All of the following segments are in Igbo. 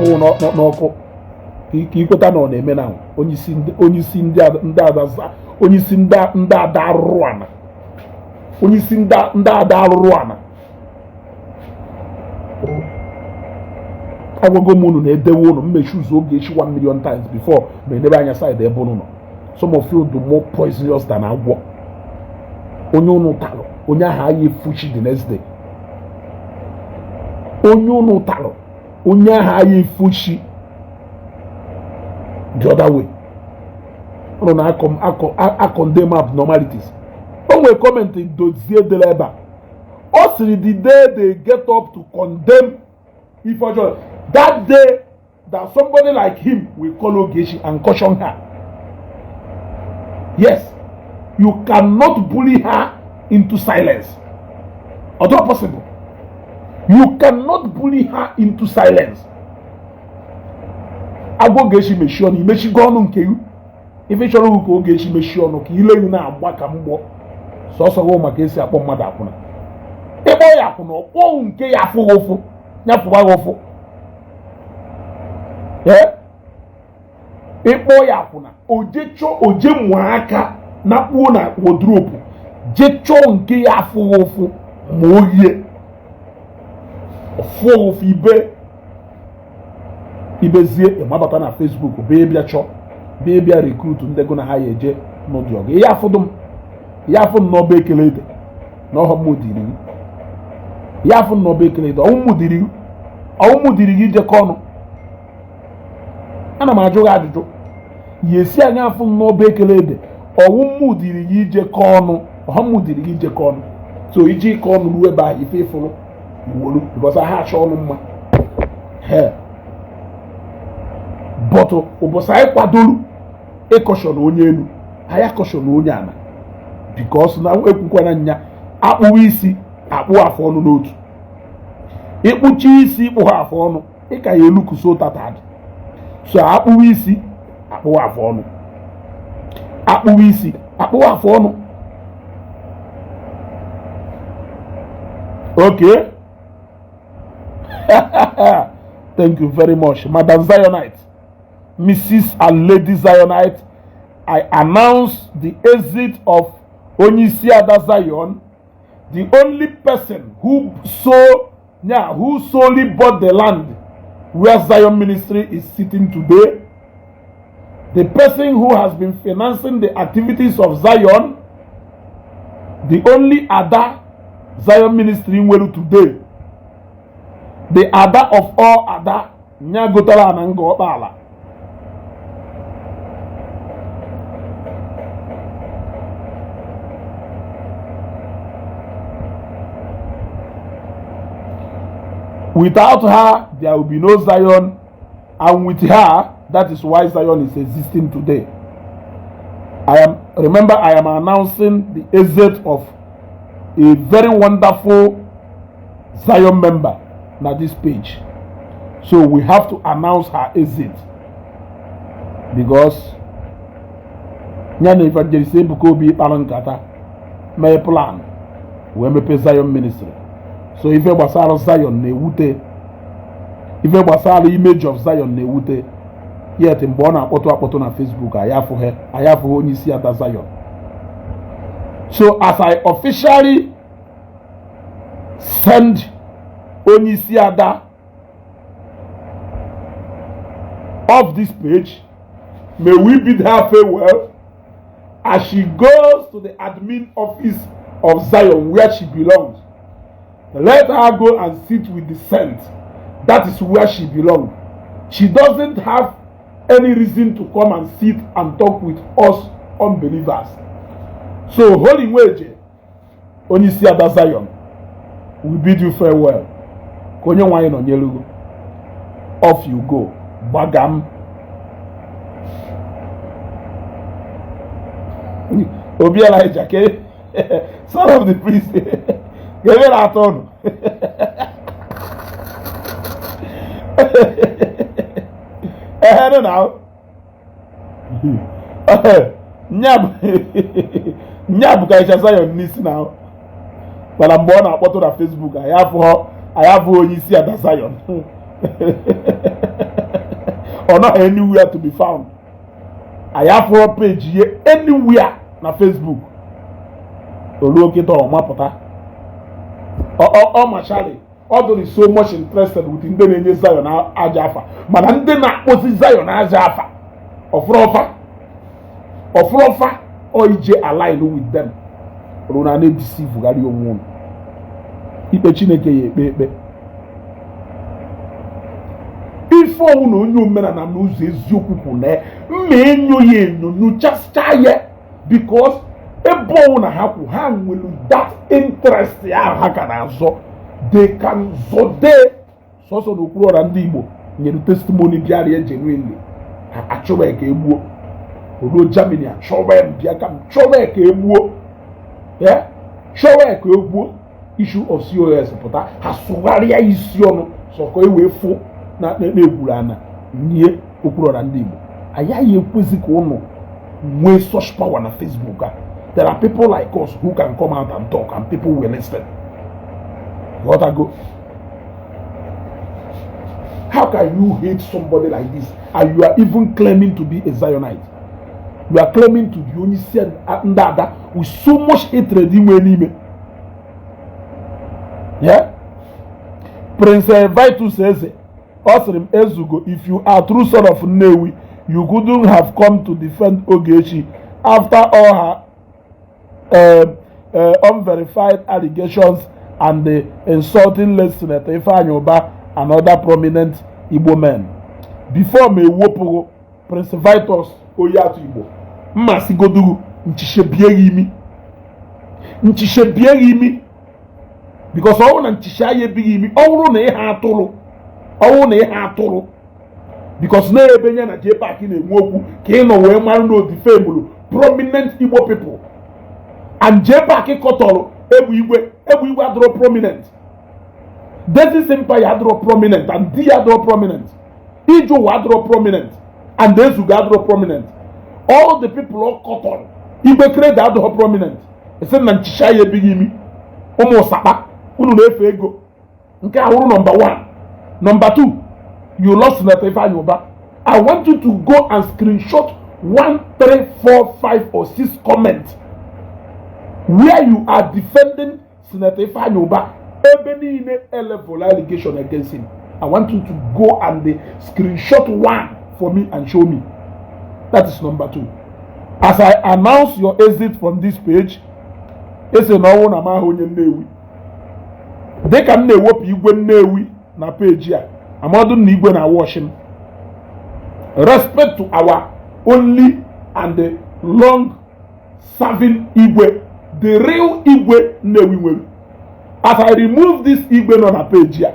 Afụghị n'ọkụ ka ikweta na ọ na-eme na onyeisi ndị ada onyeisi ndị ada arụrụ ana, onyeisi ndị ada arụrụ ana. Agwago m unu na edewe unu mmechi ụzọ Ogechi 1 million times before ma enebe anya side ebe unu nọ. Some of you do more poisonous than agwọ. Onye unu talụ, onye ahụ anyị efuchi the next day. Onye unu talụ, onye ahụ anyị efuchi the other way. Unu na-akọ condemn abnormalities. O nwere comment Dozie dere ebe a, ọ sịrị, "The day they get up to condemn ife ọjọọ, that day that somebody like him will call Ogechi and caution her." Yes, you cannot bully her into silence. Although possible, you cannot bully her into silence. Agwa Ogechi mechie ọnụ, imechigo ọnụ nke you. Ife chọrọ ka Ogechi mechie ọnụ ka ile you na-agba ka mgbọ sọsọ gị maka esi akpọ mmadụ akwụna. Ịkpọ ya akwụna, ọkpọ nke ya afụghị ụfụ, ya fụwa gị ụfụ. Ịkpọ ya akwụna, oje chọọ, oje mụọ aka na kpuo na wardrobe, je chọọ nke ya afụghị ụfụ ma o yie ọfụghị ụfụ. Ibe ibezie ịmabata na Facebook bee bịa chọọ, bee bịa recruit ndị gụ na ha ya eje n'ụdị ọgụ. Ihe afụdụ m, ihe afụ m n'ọba ekele ede na ọghọ m dịrị gị. Ihe afụ m n'ọba ekele ede, ọnwụ m dịrị gị, ọnwụ m dịrị gị ijekọ ọnụ. Ana m ajụ gị ajụjụ ya esi anya afụ m n'ọba ekele ede, ọwụ m dịrị gị ijekọ ọnụ, ọghọ m dịrị gị ijekọ ọnụ. So iji ịkọ ọnụ ruo ebe ahụ, ife ịfụrụ iwolu, because ha achọ ọnụ mma he. But ụbọchị anyị kwadoro ịcaution onye elu, anyị acaution onye ala, because na ekwukwana nya akpụwa isi akpụ afụ ọnụ n'otu. Ịkpụcha isi, ịkpụ ha afụ ọnụ, ịka ya elu kuso tatad. So akpụwa isi akpụwa afụ ọnụ, akpụwa isi akpụwa afụ ọnụ. Okay, thank you very much, Madam Zionite, Mrs. and Lady Zionite. I announce the exit of Onyeisi Ada Zion, the only person who solely bought the land where Zion Ministry is sitting today, the person who has been financing the activities of Zion, the only Ada Zion Ministry nwere today, the Ada of all Ada, nya gotara na nga ọkpala. Without her, there will be no Zion, and with her, that is why Zion is existing today. I am remember I am announcing the exit of a very wonderful Zion member na this page. So we have to announce her exit because ya na Evangelist Ebuka Obi kpara nkata, mee plan wee mepee Zion Ministry. So ife gbasara Zion na-ewute, ife gbasara image of Zion na-ewute. Yet mgbe ọ na-akpọtụ akpọtụ na Facebook, anyị afụghị, anyị afụghị onye isi ada Zion. So as I officially send onye isi ada off this page, may we bid her farewell as she goes to the admin office of Zion where she belongs. Let her go and sit with the saints. That is where she belongs. She doesn't have any reason to come and sit and talk with us unbelievers. So Holy Nweje, onye isi ada Zion, we bid you farewell. Ka onye nwe anyị nọnyere gị. Off you go. Gbagam. Obi Elijah, ke son of the priest, ka ebe na-atọ ụnụ. Ehe, na nya bụ ka Ịcha Zion n'isi na, mana mgbe ọ na-akpọtụ na Facebook, anyị afụghị, anyị afụghị onye isi ada Zion. Ọ nọghị anywhere to be found. Anyị afụrọ page ye anywhere na Facebook. Oluo kịta, ọ mapụta, ọ machari, ọ dịrị so much interested with ndị na-enye Zion aja afa, mana ndị na-akpọzi Zion aja afa, ọfụrọfa ọfụrọfa, ọ ije align with them ruo na na-edeceivegharị onwe unu. Ikpe Chineke ya ekpe ekpe ife ọnwụ na onye omenala n'ụzọ eziokwu kwụ na mma enyo ya enyo, nyochasịcha ya, because ebe ọnwụ na ha kwụ, ha nwere that interest ya ha ka na-azọ. They can zọde sọsọ n'okpuru ọra. Ndị Igbo nyere testimony bịara genuinely, ha achọba ka egbuo. Oruo Germany, achọba m bịa ka m chọba ka egbuo ya, chọba ka egbuo. Issue of COS pụta, ha sụgharịa isi ọnụ sọkọ e wee fụ na na-egwuru ana nye okpuru ọra. Ndị Igbo, agaghị ekwezi ka ụnụ nwee such power na Facebook a. There are people like us who can come out and talk and people will listen. Ghọtago? How can you hate somebody like this and you are even claiming to be a Zionite? You are claiming to be onye isi ndị ada with so much hatred inwe n'ime. Yeah? Prince Vitus Eze, ọ sịrị m, "Ezugo, if you are true son of Nnewi, you couldn't have come to defend Ogechi after all her unverified allegations and the insulting late Senator Ifeanyi Uba and other prominent Igbo men." Before m ewepụrụ Prince Vitus Oyiatụ Igbo, mma sigoduru nchiche bie gị imi, nchiche bie gị imi, because ọ bụrụ na nchiche anyị ebighị imi, ọ bụrụ na ịha atụrụ, ọ bụrụ na ịha atụrụ, because na-ebe ya na JPAC na-enwe okwu ka ị nọ wee mara na odifemulu prominent Igbo people and JPAC kọtọrọ egbu igwe. Egbu igwe adịrọ prominent, Dezis Empire adịrọ prominent, and di ya adịrọ prominent, ije ụwa adịrọ prominent, and Ezugo adịrọ prominent. All the people ọ kọtọrọ, Igwe Credo adịrọ prominent. Esi na nchicha ya ebighị imi. Ụmụ ụsakpa unu na-efe ego nke ahụrụ. Number one, number two, you lost Senator Ifeanyi Uba. I want you to go and screenshot one, three, four, five or six comments where you are defending Senator Ifeanyi Uba ebe niile level allegation against him. I want you to go and screenshot one for me and show me. That is number two. As I announce your exit from this page, ese na ọnwụ na m ahụ onye Nnewi, dịka m na-ewepụ Igwe Nnewi na page a, amadụ na Igwe na watch m. Respect to our only and the long serving Igwe, the real Igwe Nnewi nwere. As I remove this Igwe nọ na page a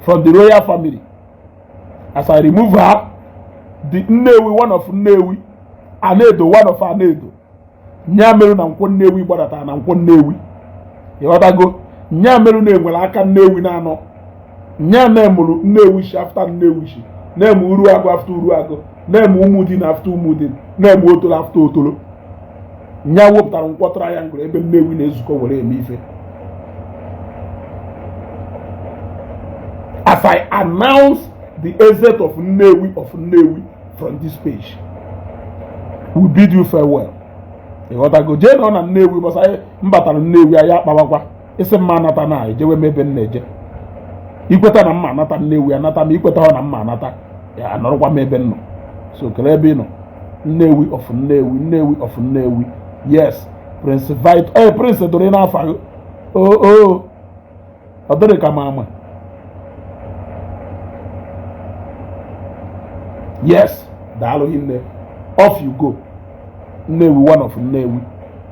from the royal family, as I remove her, the Nnewi, one of Nnewi, Anedo, one of Anedo, nya merụ na nkwọ Nnewi gbadatara na nkwọ Nnewi, ịghọtago? Nya merụ na enwere aka Nnewi na-anọ, nya na-emụrụ Nnewi shi after Nnewi shi na-eme Uruagụ after Uruagụ, na-eme Ụmụdin after Ụmụdin, na-eme Otolo after Otolo. Nya wepụtara nkwọ triangle ebe Nnewi na-ezukọ were eme ife. As I announce the exit of Nnewi of Nnewi from this page, we bid you farewell. Ịghọtago? Jee nọ na Nnewi bọsa anyị m batara Nnewi, anyị akpawakwa isi mma anata na ejewe m ebe m na-eje. Ikweta na mma anata Nnewi, anata ma ikweta ọ na mma anata ya, anọrọkwa m ebe m nọ. So kele ebe ị nọ. Nnewi of Nnewi, Nnewi of Nnewi. Yes, Prince Vit, eh, Prince dụrụ n'afọ o o ọ dịrị ka ma ama. Yes, daalụ hinne. Off you go. Nnewi, one of Nnewi,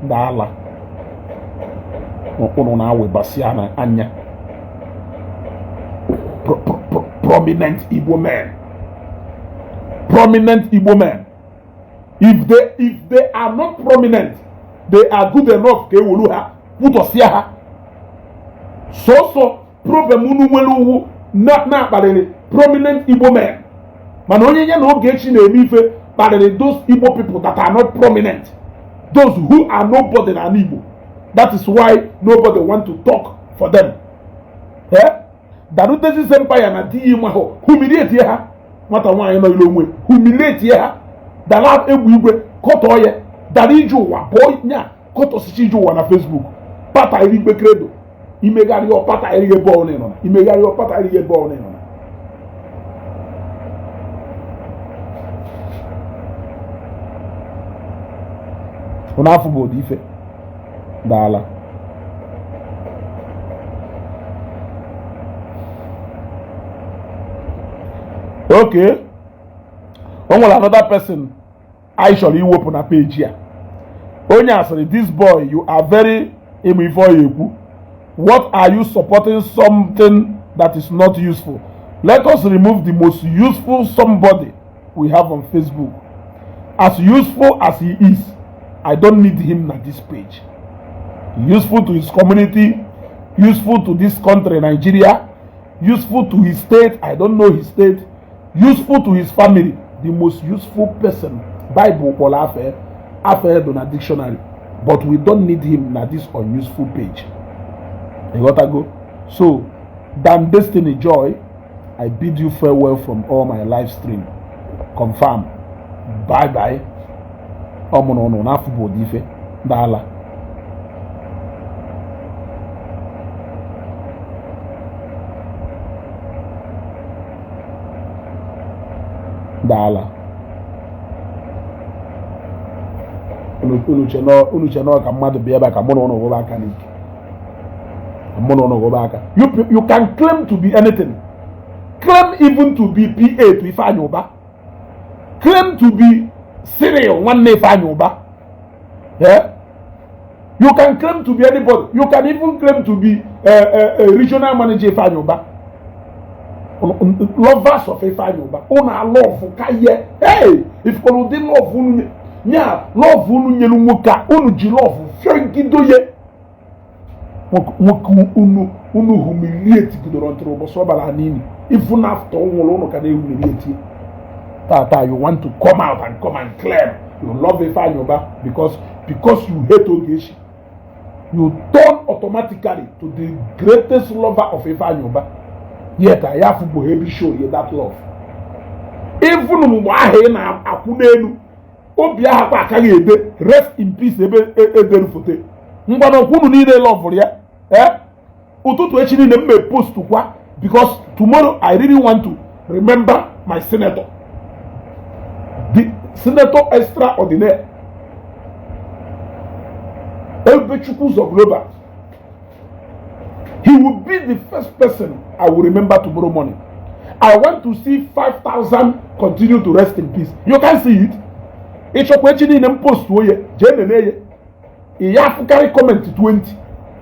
ndị ala ụnụ na-awịbasịa na anya. Prominent Igbo men, prominent Igbo men, if they are not prominent, they are good enough ka ewelu ha kwutọsịa ha. Sọsọ problem unu nwere uwu na-akparịrị prominent Igbo men, mana onye ya na Ogechi na-eme ife kparịrị those Igbo people that are not prominent, those who are nobody na Igbo. That is why nobody want to talk for them. Eh? Darutezi Empire na di ya mahụ humiliate ha. Nwata nwaanyị nọ ile onwe humiliate ha, dara egwu igwe kọtọ ya, dara ije ụwa pụọ nya kọtọsicha ije ụwa na Facebook. Pata iri igbe kredo imegharị ọpata iri ebe ọ nọ na imegharị ọpata iri ebe ọ nọ na ụnụ afọ bụ ụdị ife daala. Okay, o nwere another person anyị chọrọ iwepụ na page a. Onye a sịrị, "This boy, you are very ịmụ ife ọ ya ekwu. What are you supporting? Something that is not useful. Let us remove the most useful somebody we have on Facebook. As useful as he is, I don't need him na this page. Useful to his community, useful to this country, Nigeria, useful to his state, I don't know his state, useful to his family. The most useful person Bible kpọrọ afa afa do na dictionary, but we don't need him na this unuseful page." Ịghọtago? So Dan Destiny Joy, I bid you farewell from all my live stream. Confirm, bye bye. Ọ mụrụ ụnụ n'afọ bụ ụdị ife daala. Daala. Unu che nọ ka mmadụ bịa ebe a ka mụ na ụnụ ghụba aka n'ike, ka mụ na ụnụ ghụba aka. You can claim to be anything, claim even to be PA to Ifeanyi Uba, claim to be Cyril nwanne Ifeanyi Uba. Yeah? You can claim to be anybody. You can even claim to be a regional manager Ifeanyi Uba. Lovers of Ifeanyi Uba, unu alove ka ye. Hey, if ụdị love unu nya love unu nyelu nwoke a, unu ji love fịọgido ye nwoke unu humiliate gidoro ntụrụ ụbọchị ọ bara n'ili. Even after ọ nwụrụ, unu ka na-ehumiliate tata. You want to come out and come and claim you love Ifeanyi Uba because you hate Ogechi, you turn automatically to the greatest lover of Ifeanyi Uba. Yet ayafugo heavy show you that love. Even mgbe ahụ ị na-akwụ n'elu obi ahụ kwa akaghị ede "rest in peace" ebe edere foto ngwana unu niile loveụrụ ya. Eh, ụtụtụ echi niile m may post kwa, because tomorrow I really want to remember my senator, the senator extraordinaire Ebubechukwu Ụzọ Global. He will be the first person I will remember tomorrow morning. I want to see 5,000 continue to rest in peace. You can see it. Ịchọkwa echi niile m post oye, jee nene ye. Ị ya afụkarị comment 20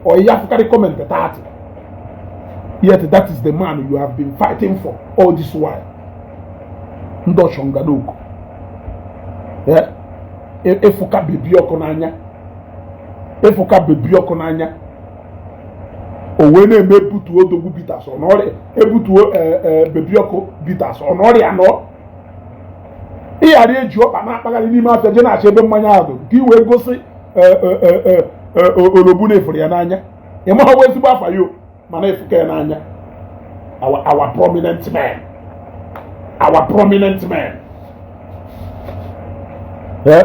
or ị ya afụkarị comment 30. Yet that is the man you have been fighting for all this while. Ndị ọchọnganoko. Ịfụka bebi ọkụ n'anya. Ịfụka bebi ọkụ n'anya. O wee na-eme ebutuo Odogwu Bitters ọ n'ọrịa, ebutuo bebi ọkụ Bitters ọ n'ọrịa nọ. Ịghara eji ọkpa na-akpagharị n'ime afịa je na-achọ ebe mmanya ahụ dị ka i wee gosi ologbu na-efuru ya n'anya. Ị maghị ezigbo afa ya o, mana efuka ya n'anya. Our prominent men, our prominent men. Eh?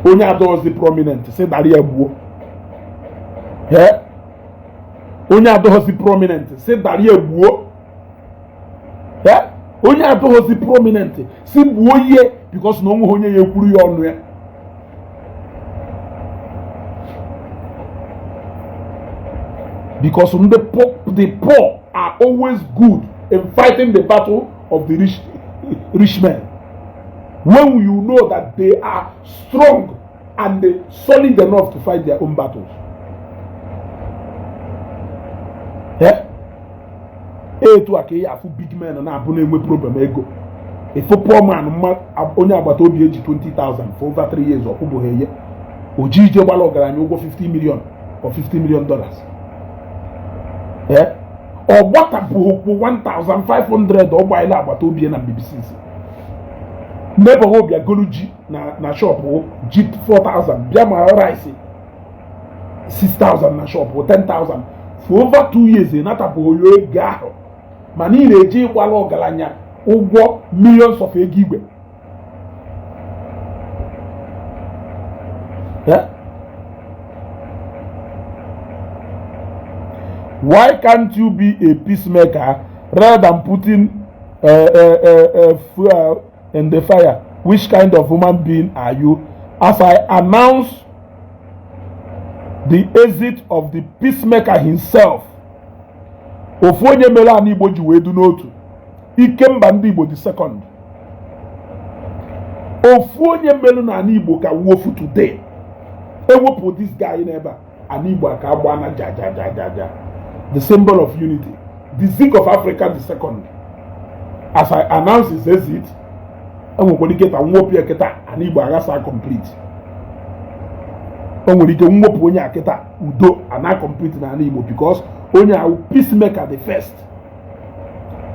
Onye adọghịzi prominent si dara ya gbuo. Eh? Onye adọghịzi prominent si dara ya gbuo. Eh? Onye adọghịzi prominent si gbuo ihe because na onweghị onye ya ekwuru ya ọnụ ya. Because the poor are always good in fighting the battle of the rich men. When you know that they are strong and they solid enough to fight their own battles. Yeah? Etu a ka ị afụ big men na-abụ na-enwe problem ego. Ịfụ poor man mma onye agbata obi eji 20,000 for over 3 years, ọ kwụbụghị ihe o ji ije gbara ọgaranya ụgwọ 50 million or $50 million. Ọ gbatapụghị 1500 ọ gbaila agbata obi ya na BBC neighborhood bịa golu ji na shop ji 4000, bịa ma rice 6000 na shop 10,000 for over 2 years. Ị natapụghị ego ahụ. Mana ị na-eji ịgbara ọgaranya ụgwọ millions of ego igwe. Yeah? Why can't you be a peacemaker rather than putting fuel in the fire? Which kind of human being are you? As I announce the exit of the peacemaker himself, ofu onye mere ana Igbo ji wee du n'otu, Ikemba ndị Igbo the second, ofu onye mere na ana Igbo ka wuofu today, ewepụ this guy n'ebe a, ana Igbo aka agba na ja ja ja ja ja. The symbol of unity, the Zik of Africa the second. As I announce his exit, enwekwara ike ta mwepụ ya kịta, ana Igbo aghasa complete. O nwere ike mwepụ onye a kịta, udo ana complete na ana Igbo, because onye ahụ peacemaker the first.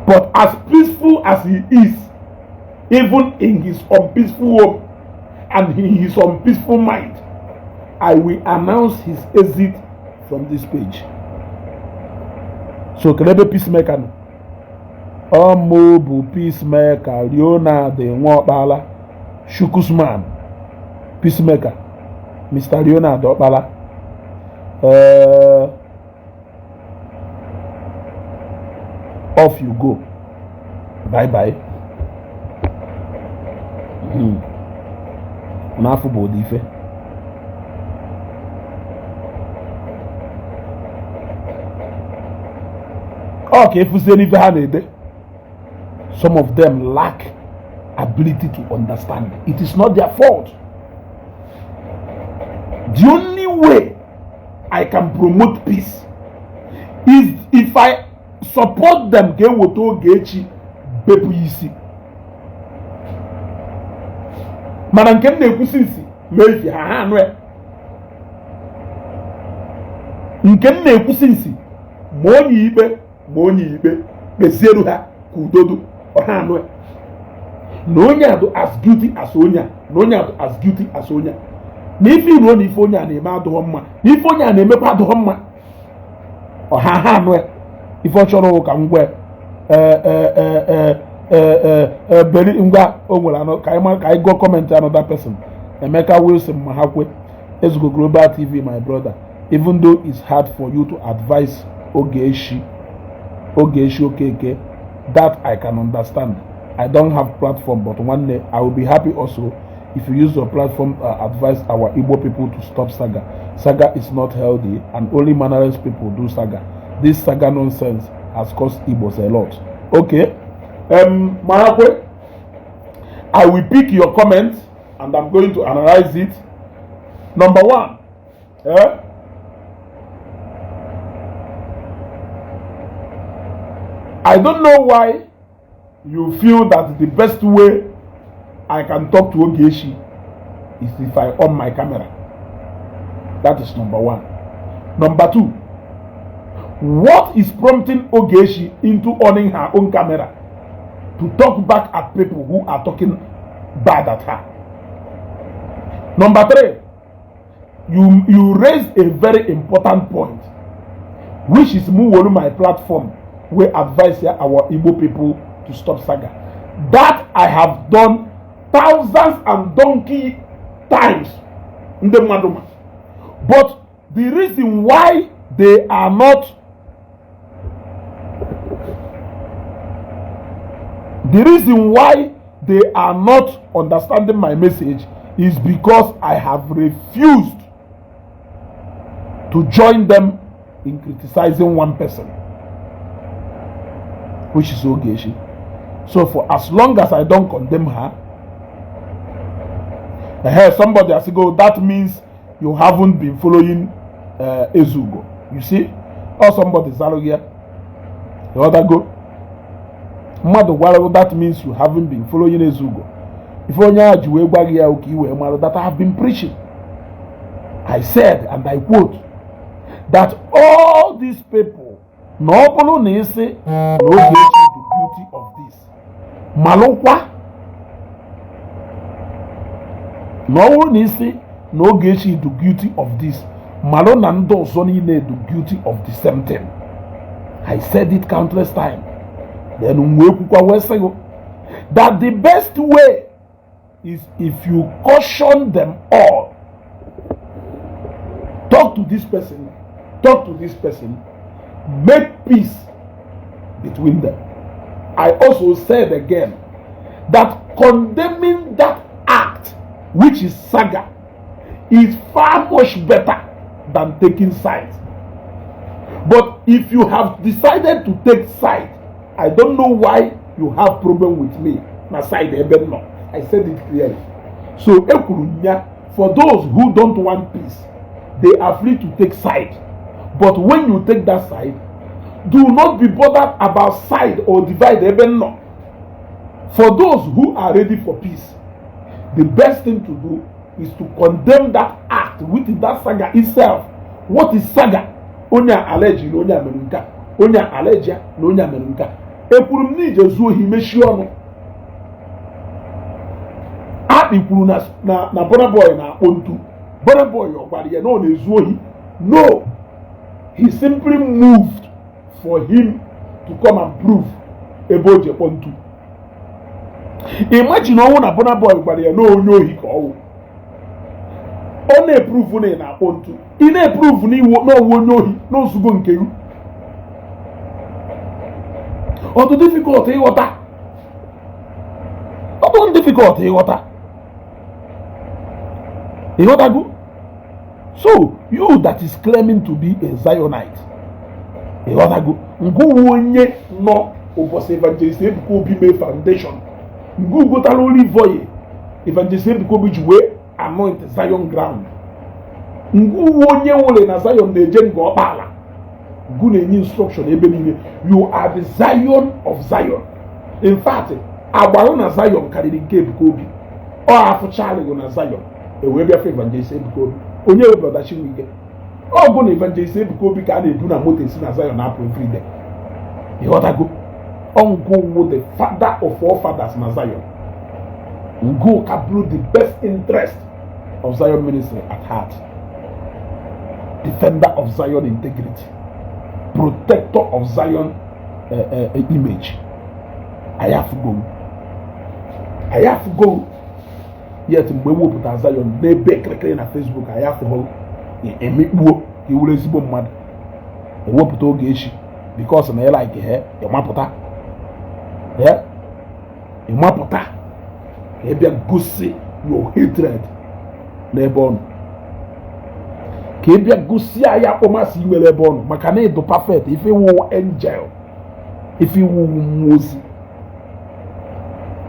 But as peaceful as he is, even in his unpeaceful home and in his unpeaceful mind, I will announce his exit from this page. So kelebe peacemaker nọ. Ọmụ bụ peacemaker Leonard Nwaokpala Shukusman, peacemaker Mr. Leonard Okpala. Off you go, bye bye. N'afọ bụ ụdị ife ọ ka efuzie n'ife ha na-ede. Some of them lack ability to understand. It is not their fault. The only way I can promote peace is if I support them ka eweta Ogechi bepụ isi. Mana nke m na-ekwusi nsi mee ife ha ha anụ ya. Nke m na-ekwusi nsi ma onye ikpe ma onye ikpe kpezieru ha ka udodo ọha anụ ya. Na onye adụ as guilty as onye a, na onye adụ as guilty as onye a, na ife iruo na ife onye a na-eme adụghọ mma, na ife onye a na-emekwa adụghọ mma, ọha ha anụ ya. Ife ọ chọrọ ka ngwa beri ngwa o nwere anọ ka anyị ka anyị gụọ comment another person. Emeka Wilson Mahakwe, Ezugo Global TV, my brother, even though it's hard for you to advise Ogechi Ogechi Okeke, that I can understand. I don't have platform, but one day I will be happy also if you use your platform advise our Igbo people to stop saga. Saga is not healthy and only mannerless people do saga. This saga nonsense has cost Igbos a lot. Okay. Mahakwe, I will pick your comment and I'm going to analyze it. Number one, I don't know why you feel that the best way I can talk to Ogechi is if I on my camera. That is number one. Number two, what is prompting Ogechi into owning her own camera to talk back at people who are talking bad at her? Number three, you raise a very important point, which is Muwolu, my platform, where advise our Igbo people to stop saga. That I have done thousands and donkey times. Ndị mmadụ ma. But the reason why they are not, the reason why they are not understanding my message is because I have refused to join them in criticizing one person, which is Ogechi. So for as long as I don't condemn her, somebody has to go, that means you haven't been following Ezugo. You see? Or somebody here. The other go. Mmadụ gwara that means you haven't been following Ezugo. If onye a ji wee gwa gị ya ka i wee mara that I have been preaching. I said, and I quote, that all these people, na ọ bụrụ na isi na Ogechi the beauty of this, malụkwa na ọ bụrụ na isi na Ogechi the guilty of this, malụ na ndị ọzọ niile the guilty of the same thing. I said it countless times. Then wee kwukwa wee sị gị that the best way is if you caution them all, talk to this person, talk to this person, make peace between them. I also said again that condemning that act, which is saga, is far much better than taking sides. But if you have decided to take side, I don't know why you have problem with me na side ebe m nọ. I said it clearly. So ekwuru m ya, for those who don't want peace, they are free to take side. But when you take that side, do not be bothered about side or divide ebe m nọ. For those who are ready for peace, the best thing to do is to condemn that act with that saga itself. What is saga? Onye a allege na onye a mere nke a, onye a allege na onye a mere nke a. Ekwuru m na ije zuo ohi, mechie ọnụ. Akpị kwuru na Burna Boy na-akpọ ntu. Burna Boy ọ gwara ya na ọ na-ezu ohi? No, he simply moved for him to come and prove ebe o ji ekpọ ntu. Imagine ọnwụ na Burna Boy gwara ya na onye ohi ka ọwụ. Ọ na-eprove na ị na-akpọ ntu, ị na-eprove na iwu na ọwụ onye ohi n'ozugo nke gị. Ọ dị difficult ịghọta? Ọ dị difficult ịghọta? Ịghọtago? So you that is claiming to be a Zionite, ịghọtago, ngụwu onye nọ ụbọchị Evangelist Ebuka Obi mee foundation, ngụ gotara olive oil Evangelist Ebuka Obi ji wee anoint Zion ground, ngụwu onye nwere na Zion na-eje nga ọkpaala, ngụ na-enye instruction ebe niile. You are the Zion of Zion. In fact, agbarụ na Zion karịrị nke Ebuka Obi. Ọ afụchalịghị na Zion ewee bịafe Evangelist Ebuka Obi, onye wee Brother Chinwike. Ọ bụ na Evangelist Ebuka Obi ka a na-ebu na moto esi na Zion na-apụ everyday. Ịghọtago? Ọngụ the father of all fathers na Zion, ngụ ka bụrụ the best interest of Zion ministry at heart, defender of Zion integrity, protector of Zion image. Anyị afụgo, anyị afụgo. Yet mgbe ewepụta Zion n'ebe kịrịkịrị na Facebook, anyị afụgo emikpuo ka iwere ezigbo mmadụ ewepụta oge echi because na ị like ha, ịmapụta ya, ịmapụta ka ị bịa gosi your hatred n'ebe ọ nọ, ka ị bịa gosi anyị akpọmasị nwere ebe ọ nọ, maka na ịdụ perfect, ife iwu angel, ife iwu mmụọ ozi.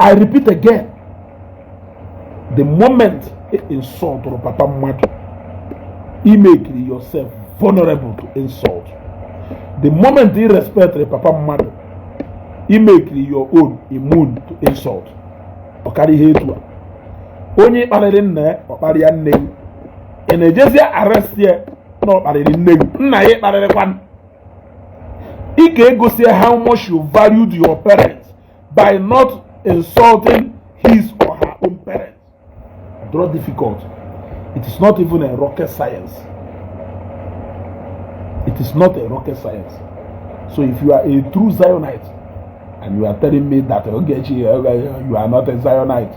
I repeat again, the moment ị insultụrụ papa mmadụ, ị make yourself vulnerable to insult. The moment ị respect papa mmadụ, ị make your own immune to insult. Ọ karịa ihe etu a, onye kparịrị nna ya, ọ kparịa nne gị, ị na-ejezi arrest ya na ọ kparịrị nne gị, nna ya kparịrịkwa. Ị ga-egosi how much you valued your parents by not insulting his or her own parents. Not difficult. It is not even a rocket science. It is not a rocket science. So if you are a true Zionite and you are telling me that, "Ogechi, you are not a Zionite,"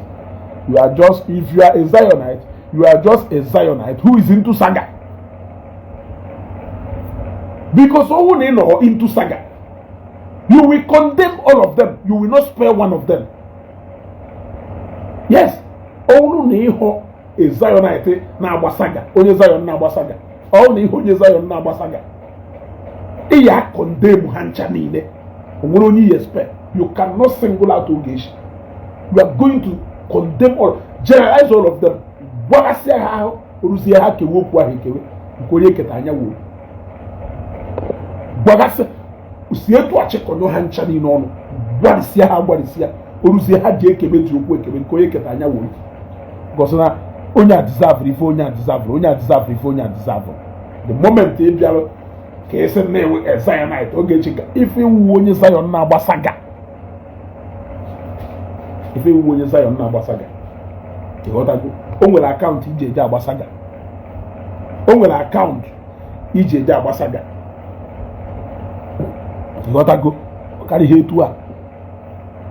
you are just, if you are a Zionite, you are just a Zionite who is into saga, because ọnwụ na ị nọ into saga, you will condemn all of them. You will not spare one of them. Yes, ọnwụ na ịhụ a Zionite na-agba saga, onye Zion na-agba saga, ọnwụ na ịhụ onye Zion na-agba saga, ị ya condemn ha ncha niile. O nwere onye ihe spare. You cannot single out Ogechi. You are going to condemn all, generalize all of them, gbagasịa ha ahụ, rụzie ha, kewe okwu ahụ ekewe nke onye keta anya wuru, gbagasị si etu achịkọnyụ ha ncha niile ọnụ, gbarịsịa ha, gbarịsịa, oruzie ha ji ekebe ji okwu ekebe nke onye keta anya wuru, gosi na onye a deserve ife, onye a deserve, onye a deserve ife, onye a deserve. The moment ị bịara ka esi na-ewe Zionite, Ogechi ka ife iwu onye Zion na-agba saga, ife iwu onye Zion na-agba saga. Ịghọtago? O nwere account iji eje agba saga, o nwere account iji eje agba saga. Ịghọtago? Ọ karịa ihe etu a.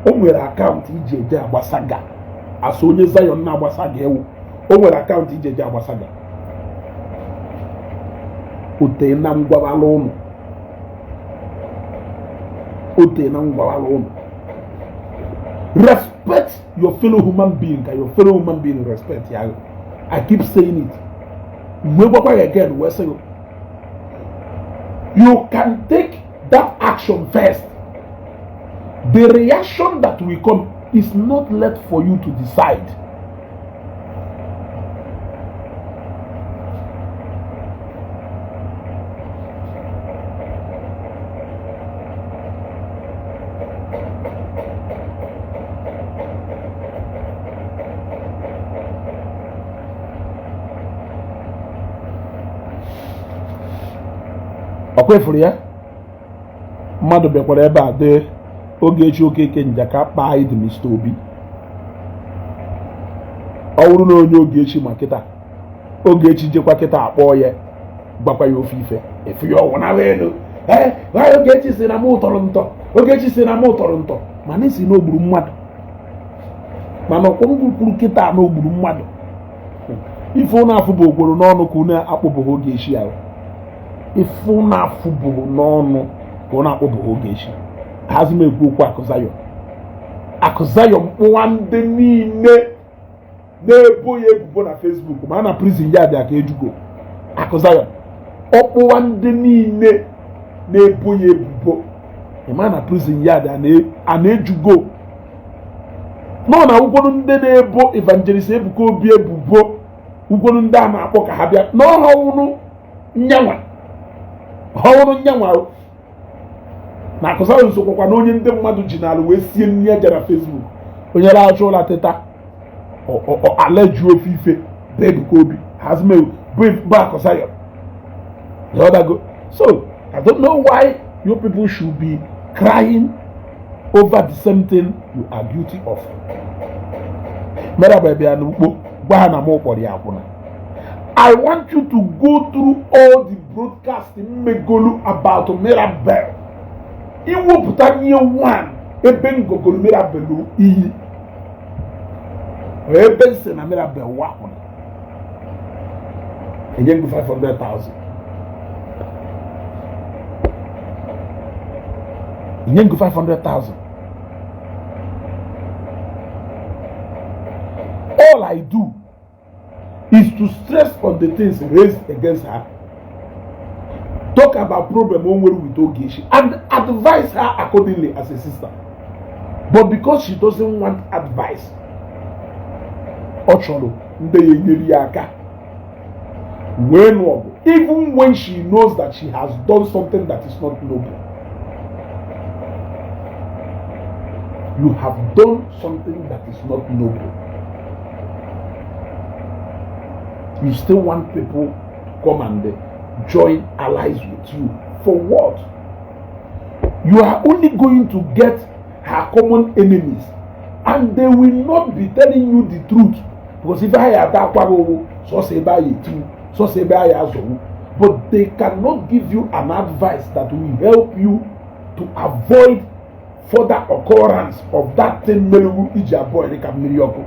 O nwere account iji eje agba saga asụ onye Zion na-agba saga ewu. O nwere account iji eje agba saga ote na ngwabala ụnụ, ote na ngwabala ụnụ. Respect your fellow human being ka your fellow human being respect ya. I keep saying it. Mgbe gwakwa ya again wee sị, you can take that action first. The reaction that will come is not left for you to decide. Ọkwa efuru ya, mmadụ bịakwara ebe a dee Ogechi Okeke Njaka kpaa ịdị Mr. Obi. Ọ bụrụ na onye Ogechi ma kịta, Ogechi jekwa kịta akpọọ ya, gwakwa ya ofe ife efu ya ọwụ na elu. Ee, Ogechi si na mụ tọrọ ntọ, Ogechi si na mụ tọrọ ntọ, mana esi na o gburu mmadụ, mana ọkwụngwụ kwuru kịta na o gburu mmadụ. Ife ụnụ afụ bụ okworo n'ọnụ ka unu akpụbụghị Ogechi ahụ. Ife ụnụ afụbụghị n'ọnụ ka ụnụ akpụbụghị Ogechi. Hazi m ekwu okwu Akụ Zion. Akụ Zion kpụwa ndị niile na-ebo ya ebubo na Facebook, ma na prison ya bịa ka ejugo. Akụ Zion ọkpụwa ndị niile na-ebo ya ebubo, ịma na prison yard a na-ejugo nọ na ụkwụrụ ndị na-ebo Evangelist Ebuka Obi ebubo, ụkwụrụ ndị a na-akpọ ka ha bịa n'ọhọwụrụ nyanwa, họwụrụ nyanwa na Akụ Zion sokwakwa na onye ndị mmadụ ji n'ala wee sie nri eje na Facebook. Onye na-achọ ụla teta aleju ofe ife bụ Ebuka Obi hazime bụ Akụ Zion. Go. So I don't know why you people should be crying over the same thing you are guilty of. Mere bịa n'ukpo gwa ha na mụ kpọrọ ya akwụna. I want you to go through all the broadcast mmegolu about Mirabel. Iwepụta nye one ebe ngogolu Mirabel iyi, ebe nsị na Mirabel wakwụna, enye ngụ 500,000, enye ngụ 500,000. All I do is to stress on the things raised against her, talk about problem o nwere with Ogechi, and advise her accordingly as a sister. But because she doesn't want advice, ọ chọrọ ndị ya enyere ya aka wee nụ ọgụ, even when she knows that she has done something that is not noble. You have done something that is not noble. You still want people to come and join allies with you. For what? You are only going to get her common enemies, and they will not be telling you the truth. Because if I had that, so say by it, so say by but they cannot give you an advice that will help you to avoid further occurrence of that thing. Meriwu iji abụọ ka mmiri ọkụ.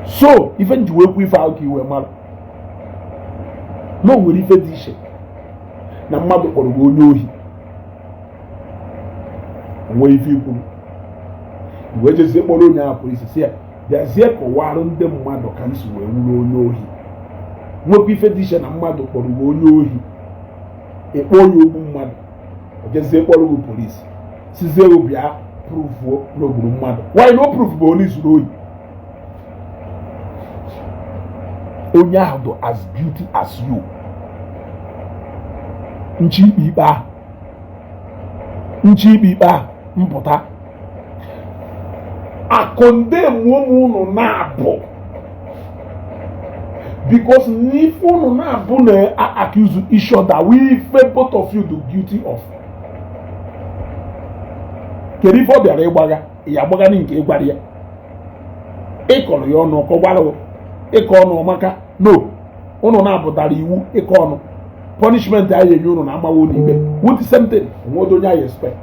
So ife nji wee kwu ife ahụ ka iwe mara na o nwere ife dị iche na mmadụ kpọrọ gị onye ohi, onwe ife ikwuru wee jezie kpọrọ onye ahụ polisi si ya bịazie kọwarụ ndị mmadụ ka m si wee wuru onye ohi. Nwekwa ife dị iche na mmadụ kpọrọ gị onye ohi, ịkpọ ya ogbu mmadụ, o jezie kpọrọ gị polisi sizie gị bịa prove na ogburu mmadụ. Why no proof bụ onye zuru ohi? Onye ahụ dị as guilty as you. Nchi ikpe ikpe ahụ, nchi ikpe ikpe ahụ mpụta akọndemụ ụmụ unu na-abụ, because n'ife unu na-abụ na-accuse each other, we ife both of you do guilty of. Kedu ife ọ bịara ịgbagha ya agbagha nke ịgwara ya ịkọrọ ya ọnụ ọkọgwara ịkọ ọnụ ọmaka no unu na-abụtara iwu ịkọ ọnụ Punishment anyị enye unu na amawa unu ikpe with the same thing. Onwedo onye anyị expect.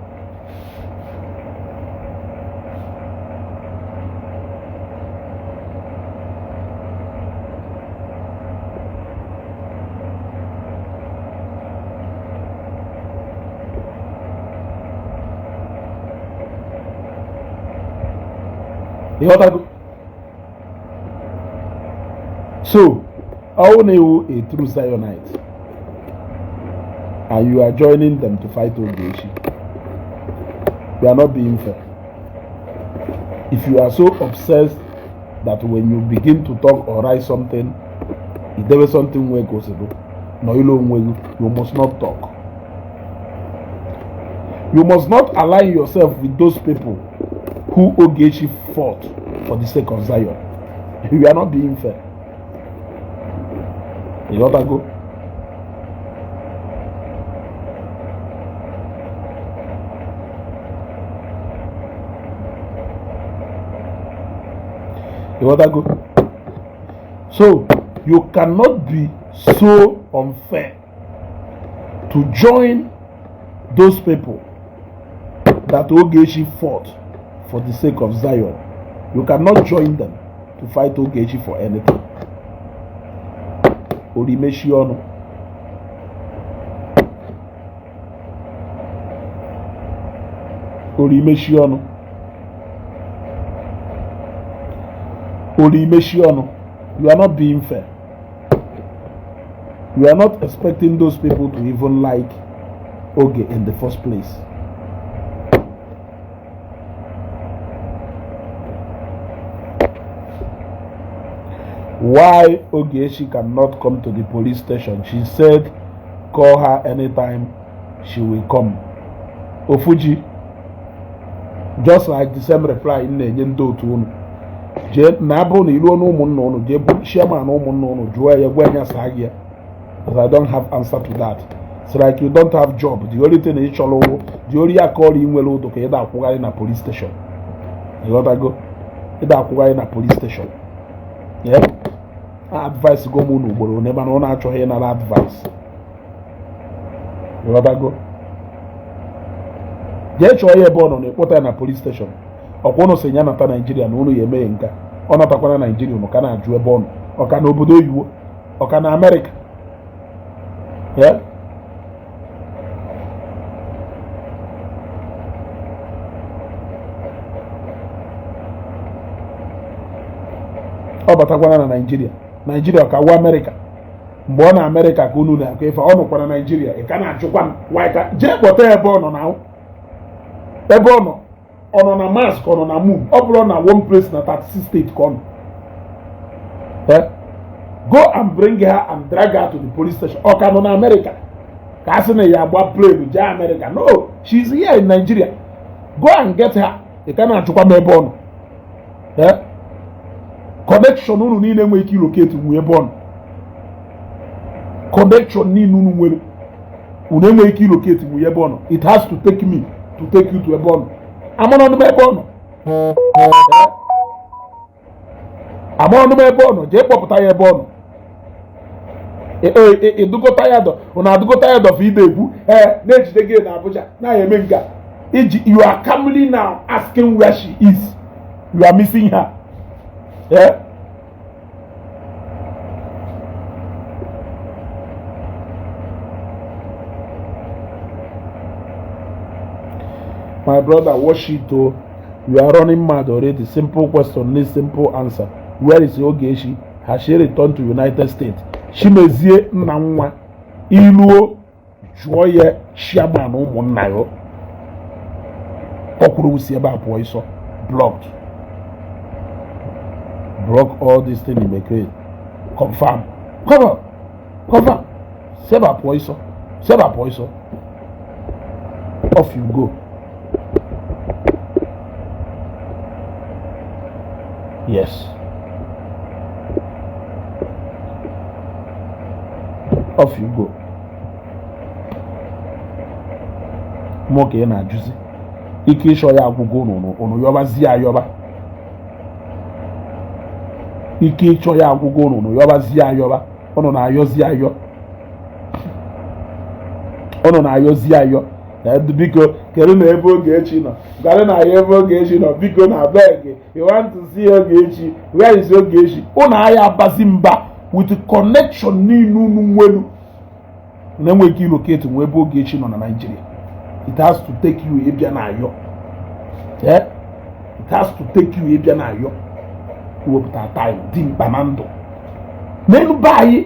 Ịghọtago? So ọwụ na iwu a true Zionite and you are joining them to fight Ogechi, you are not being fair. If you are so obsessed that when you begin to talk or write something, idebe something nwee ka o si dị nọ ilu onwe gị, you must not talk. You must not align yourself with those people who Ogechi fought for the sake of Zion. You are not being fair. Ịghọtago? Ịghọtago? So you cannot be so unfair to join those people that Ogechi fought for the sake of Zion. You cannot join them to fight Ogechi for anything. Orimeshi ọnụ. Orimeshi ọnụ. Orimeshi ọnụ. You are not being fair. You are not expecting those people to even like Oge in the first place. Why Ogechi cannot come to the police station? She said call her anytime, she will come. Ofuji, just like the same reply m na-enye ndị otu unu. Jee na abụrụ na iruo na ụmụnna unu, jee bụ chairman ụmụnna unu, jụọ ya, gwa ya saa gị ya. Because I don't have answer to that. It's like you don't have job. The only thing ị chọrọ wụ the only aka ọrụ ị nwere ụdụ ka ị da-akwụgharị na police station. Ịghọtago? Ị da-akwụgharị na police station. Yeah? Advice go m unu ugboro one, mana ụnụ achọghị ịnara advice. Ịghọtago? Jee chọọ ya ebe ọ nọ na ịkpọta ya na police station. Ọkwa ụnụ si ya nata Naijiria na ụnụ ya eme ya nka. Ọ natakwana Naijiria, ụnụ ka na-ajụ ebe ọ nọ. Ọ ka na obodo oyibo, ọ ka na Amerịka. Yeah? Ọ batakwana na Naijiria, Naijiria ọ ka wụ Amerịka. Mgbe ọ na Amerịka ka unu na-akọ ife, ọ nọkwa na Naijiria, ị ka na-ajụkwa m why ka jee kpọta ya ebe ọ nọ na ebe ọ nọ. Ọ nọ na Mars ka ọ nọ na moon? Ọ bụrụ na one place na 36 state ka ọ nọ. Eh? Go and bring her and drag her to the police station. Ọ ka nọ na Amerịka ka a sị na ya agba plane jee Amerịka? No, she is here in Nigeria. Go and get her. Ị ka na-achụkwa m ebe ọ nọ. Eh? Connection unu niile nwere ike ilocate nwu ebe ọ nọ. Connection niile unu nwere, unu enweghị ike ilocate nwu ebe ọ nọ. It has to take me to take you to ebe ọ nọ. Amara m ebe ọ nọ. Eh? Amara m ebe ọ nọ. Jee kpọpụta ya ebe ọ nọ. Ịdụgota ya dọ, unu adụgota ya dọ ide ekwu ee na-ejide gị na Abuja na-eme nga iji. You are calmly now asking where she is. You are missing her. Yeah? My brother, watch it o. You are running mad already. Simple question needs simple answer. Where is Ogechi? Has she returned to United States? Chimezie nna nwa, iluo jụọ ya chairman ụmụnna ya. Ọkwụrụ si ebe a pụọ ịsọ. Blocked, block all this thing you may create. Confirm, come on, confirm. Si ebe a pụọ ịsọ, si ebe a pụọ ịsọ. Off you go. Yes, off you go. Mụ ka ị na-ajụzi ike ịchọ ya agwụgwọ unu, unu yọbazie ayọba. Ike ịchọ ya agwụgwọ unu, unu yọbazie ayọba. Unu na-ayọzi ayọ. Ụnụ na-ayọzi ayọ, biko kedu na ebe Ogechi nọ? Gwara na ya ebe Ogechi nọ, biko na beg, you want to see Ogechi? Where is Ogechi? Ụnụ aya abazi mba with connection niile unu nwelu na-enweghị ike ilocate nwe ebe Ogechi nọ na Nigeria. It has to take you ịbịa na ayọ. It has to take you ịbịa na ayọ, iwepụta time dị mkpa na ndụ n'elu be anyị,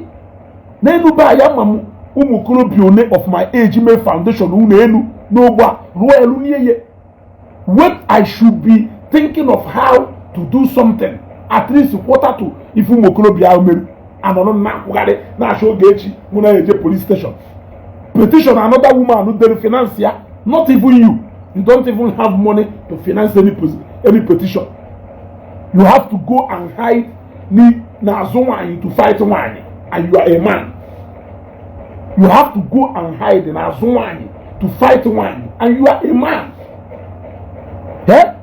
n'elu be anyị. Ama m ụmụ okorobịa one of my age mee foundation ụlọ elu n'ogbe a, rụọ elu n'ihe. When I should be thinking of how to do something, at least quarter to ife ụmụ okorobịa ahụ meru, anọrọ na-akwụgharị na-achọ Ogechi. Mụ na eje police station petition, another woman dere finance ya. Not even you, you don't even have money to finance any petition. You have to go and hide n'azụ nwaanyị to fight nwaanyị, and you are a man. You have to go and hide n'azụ nwaanyị to fight nwaanyị, and you are a man. Eh?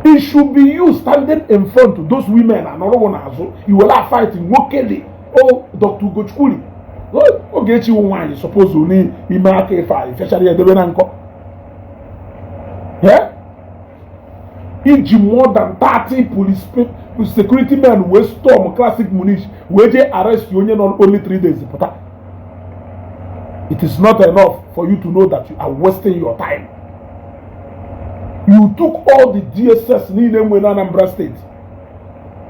It should be you standing in front of those women anọrọwụ n'azụ iwere a fight nwoke dị o. Dr. Ugochukwuri, Ogechi wụ nwaanyị, suppose n'ime aka ife a ifechara ya edebe na nkọ. Yeah? Iji more than 30 police security men wee storm Classic Munich wee jee arrest onye nọ only 3 days pụta. It is not enough for you to know that you are wasting your time? You took all the DSS niile nwe na Anambra State,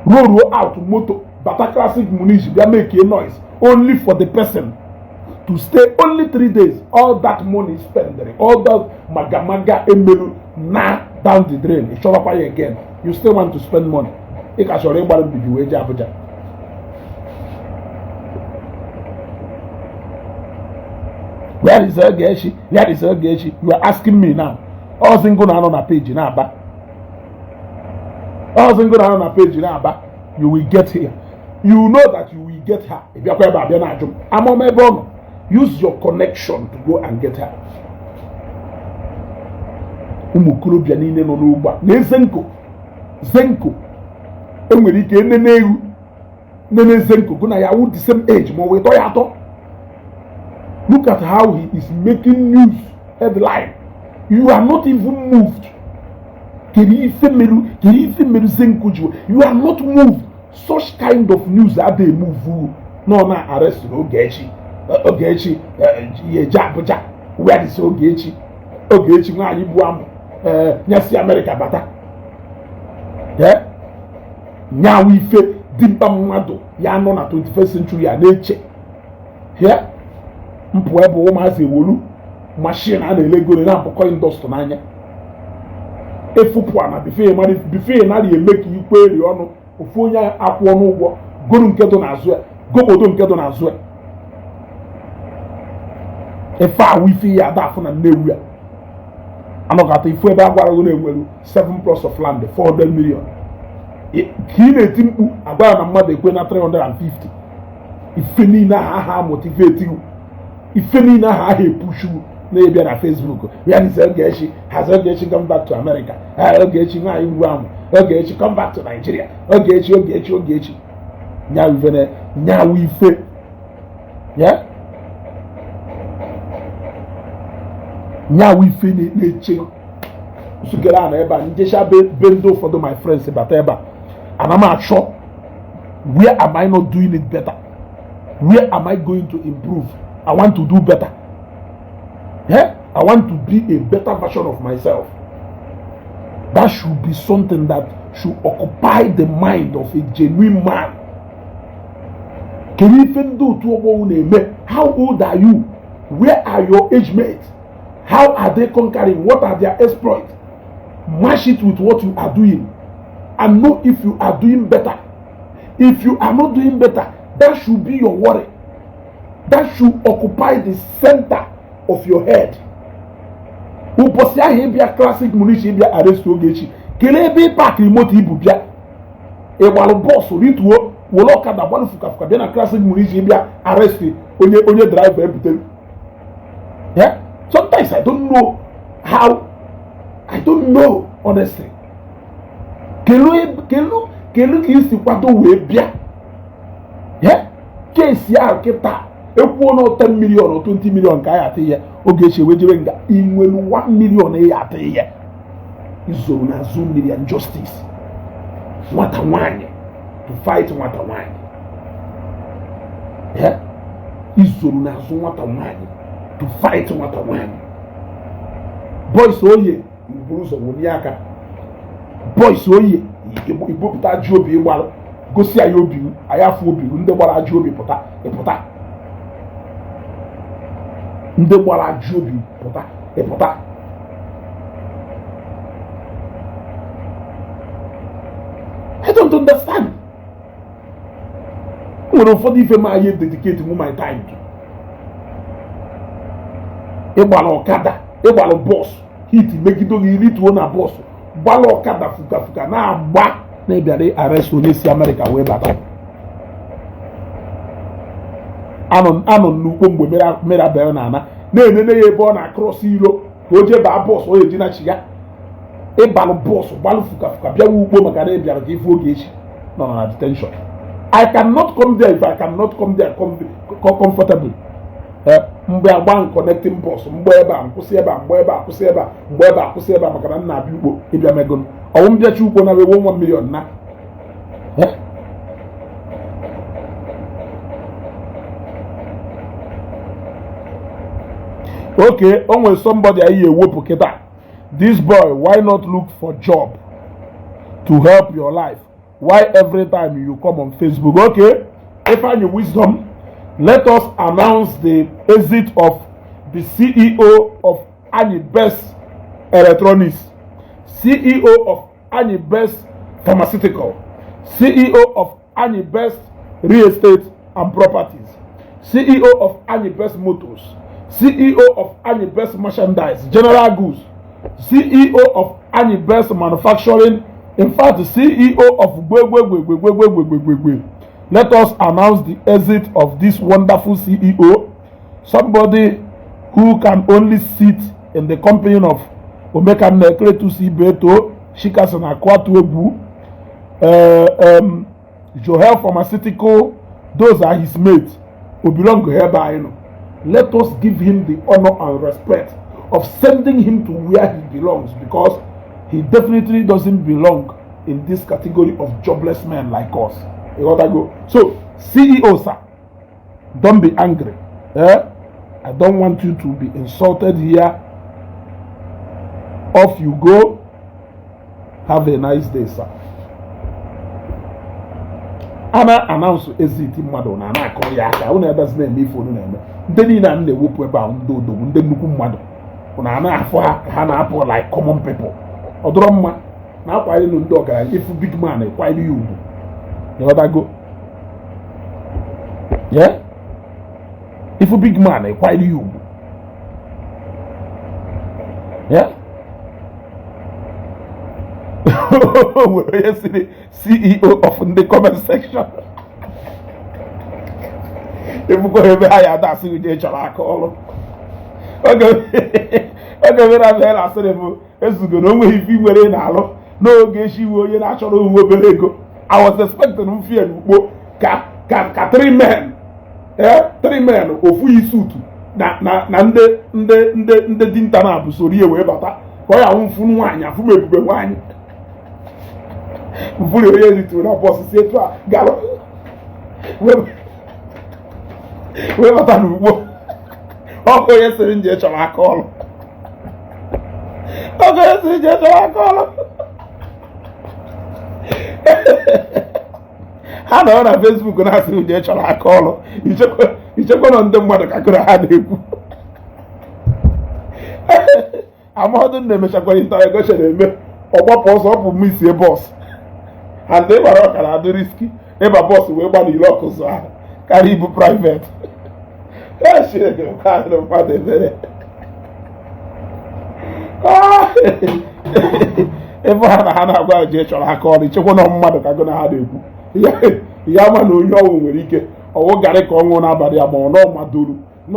roll out moto bata Classic Munich, bịa make a noise, only for the person to stay only 3 days. All that money spent, all that magamaga emelu na down the drain. Ị chọrọkwa ya again? You still want to spend money? Ị ka chọrọ ịgbara mbibi wee jee Abuja? Where is Ogechi? Where is Ogechi? You are asking me now. Ọzi ngụ na-anọ na page na-aba, ọzi ngụ na-anọ na page na-aba. You will get here. You know that you will get her. Ị bịakwa ebe abịa na-ajụ m amam ebe ọ nọ. Use your connection to go and get her. Ụmụ okorobịa niile nọ n'ugbo a na Zenko, Zenko enwere ike nene ewu nene Zenko gụ na ya wụ the same age ma ọ wee tọ ya atọ. Look at how he is making news headline. You are not even moved. Kedu ife meru? Kedu ife meru Zenko ji? You are not moved. Such kind of news adịghị move. Nọ na arrest na Ogechi, Ogechi ya eje Abuja. Where is Ogechi? Ogechi nwaanyị bụ amụ nyesi Amerịka bata nyawa ife dimkpa mmadụ ya nọ na 21st century a na-eche mpụ ebe ụmụazị ewolu machine a na-ele ego na-abụkọ indọstrị n'anya efupụ na bife narị eme ka ikpe eri ọnụ ofu onye akwụọ n'ụgwọ goro nke dị n'azụ ya, gobodo nke dị n'azụ ya. Ife awụ ife ya ada afụ na Nnewi a anọkọta ifu ebe a gwara gị na-enwere 7 plots of land, 400 million, ka ị na-eti mkpu agwara na mmadụ ekwe na 350. Ife niile ahụ aha motivate, ife niile ahụ aha epushu na-ebịa na Facebook. Ya is Ogechi, has Ogechi come back to America? Ogechi nwaanyị ngwu ahụ, Ogechi come back to Nigeria. Ogechi, Ogechi, Ogechi, nyawu ife ya, nyawu ife na-eche nsukere a na ebe a njecha be ndị ụfọdụ my friends bata ebe a ana m achọ, where am I not doing it better? Where am I going to improve? I want to do better. Yeah? I want to be a better version of myself. That should be something that should occupy the mind of a genuine man. Kedu ife ndị otu ọgbọ na-eme? How old are you? Where are your age mates? How are they conquering? What are their exploits? Match it with what you are doing and know if you are doing better. If you are not doing better, that should be your worry. That should occupy the center of your head. Ụbọchị ahụ ịbịa Classic Munich, ịbịa arrest Ogechi, kelee ebe ị parkịrị moto ibu bịa, ịgbalụ bus rituo, were ọkada gbalụ fukafuka bịa na Classic Munich, ịbịa arrest onye driver ebutere. Yeah? Sometimes I don't know how, I don't know honestly. Kelu kelu kelu ka isi kwado wee bịa. Yeah? Case ahụ kịta Ekwuo na 10 million or 20 million ka anyị atụ ya, Ogechi ewejebe nga. Inwelu 1 million ya atụ ya, izoro n'azụ Miriam Justice, nwata nwanyị, to fight nwata nwanyị. Izoro n'azụ nwata nwanyị to fight nwata nwanyị. Boys oye iburu ụzọ wụnye aka. Boys oye ibupụta ji obi ịgbalụ gosi anyị obi, anyị afọ obi. Ndị gbara ajọ obi pụta, ịpụta. Ndị gbara ajọ obi pụta, ịpụta. I don't understand. Nwere ụfọdụ ife ma anyị dedicate mu my time to. Ịgbara ọkada, ịgbara bus, heat megide gị, rituo na bus, gbara ọkada fuka fuka na-agba na-ebịara arrest onye si Amerịka wee bata. Anọ n'ukpo mgbe Mirabel na-ana na-enene ya ebe ọ na-across iro ka o jee baa bus o eji na chi ya. Ịbalụ bus, gbalụ fuka fuka bịawa ugbo maka na ịbịara ka ifu Ogechi nọ na detention. I cannot come there if I cannot come there comfortably. Mgbe agba connecting bus, mgbe ebe a nkwụsị ebe a, mgbe ebe a kwụsị ebe a, mgbe ebe a kwụsị ebe a, maka na m na-abịa ugbo ịbịa megon ọwụ mbịachi ugbo na wewo 1 million na. Okay, o nwere somebody anyị ewepụ kịta. This boy, why not look for job to help your life? Why every time you come on Facebook? Okay, Ifeanyi Wisdom, let us announce the exit of the CEO of Anyi Best Electronics, CEO of Anyi Best Pharmaceutical, CEO of Anyi Best Real Estate and Properties, CEO of Anyi Best Motors, CEO of Anyi Best Merchandise, General Goods, CEO of Anyi Best Manufacturing, in fact, CEO of Gbegbegbegbegbegbegbegbe. Let us announce the exit of this wonderful CEO, somebody who can only sit in the company of Omekanna Cletus Ibeto, Chikason Akwatu Egwu, Joel Pharmaceutical. Those are his mates who belong here. You know. Let us give him the honor and respect of sending him to where he belongs, because he definitely doesn't belong in this category of jobless men like us. You gotta go. So, CEO, sir, don't be angry. Eh? I don't want you to be insulted here. Off you go. Have a nice day, sir. A na-announce exit mmadụ na na-akọrọ ya aka, unu ebezi na-eme ife unu na-eme. Ndị niile a na-ewepụ ebe ahụ, ndị odogwu, ndị nnukwu mmadụ, unu a na-afụ ha ka ha na-apụ like common people. Ọ dọrọ mma na-akwanyere ndị ọgaranya. Ifu big man, ekwanyere ya ugwu. Ịghọtago? Yeah, ifu big man, ekwanyere ya ugwu. Yeah, nwere onye siri CEO of ndị comment section ebukwa ebe ha ya ada asị uche chọrọ aka ọrụ. Oge mere abịa asịrị bụ ezugo na o nweghị ife nwere na-alụ n'oge echi iwe onye na-achọrọ onwe obere ego. I was expecting m fear n'ukpo ka ka ka three men, three men ofu yi suit na na na ndị ndị ndị ndị dinta na-abụ soro ihe wee bata ka ọ ya nwụ mfunu nwaanyị afụ m ebube nwaanyị mfuru onye rituru na bus si etu a gara wee bata n'ugbo. Ọkụ onye sịrị nje chọrọ aka ọrụ, ọkụ onye sịrị nje chọrọ aka ọrụ. Ha nọ na Facebook na-asị nje chọrọ aka ọrụ. Ichekwa nọ ndị mmadụ ka gụrụ ha na-ekwu amadụ na-emechakwara interrogation eme ọgbapụ ọsọ ọ bụ misie bus and ịgbara ọkara adị risky ịba bus wee gba n'ile ọkụzụ ahụ karịa ibu private. Mmadụ ebere ebe ha na ha na-agwa jee chọrọ aka ọrụ, ichekwa na mmadụ ka gụ na ha na-ekwu ya ma na onye ọnwụ nwere ike ọwụ garị ka ọ ṅụọ n'abalị ya, ma ọ na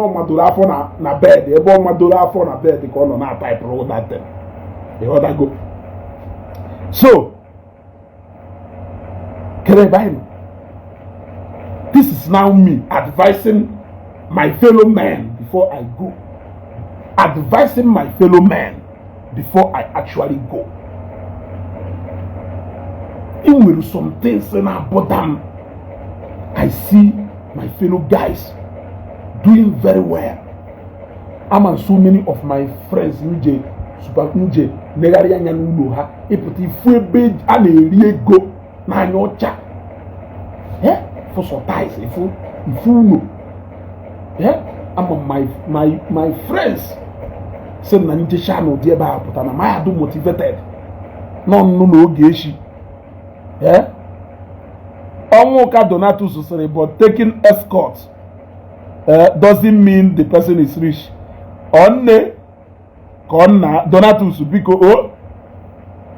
ọ madoro afọ na bed ebe ọ madoro afọ na bed ka ọ nọ na-ataịpụrụ datin. Ịghọtago? So kere ebe anyị nọ. This is now me advising My fellow men before I go, advising my fellow men before I actually go. E nwere some things na-abother m. I see my fellow guys doing very well. Ama so many of my friends nje super nje negharị anya n'ụlọ ha, ịpụta ifu ebe a na-eri ego n'anya ọcha, fụ surprise, ifu ifu ụlọ. Ama my friends sị na njecha n'ụdị ebe a pụta na mahadum motivated nọ nnụ n'oge echi. Ọnwụka Donatus sịrị, "But taking escort doesn't mean the person is rich." Ọ nne ka ọ nna Donatus, biko o,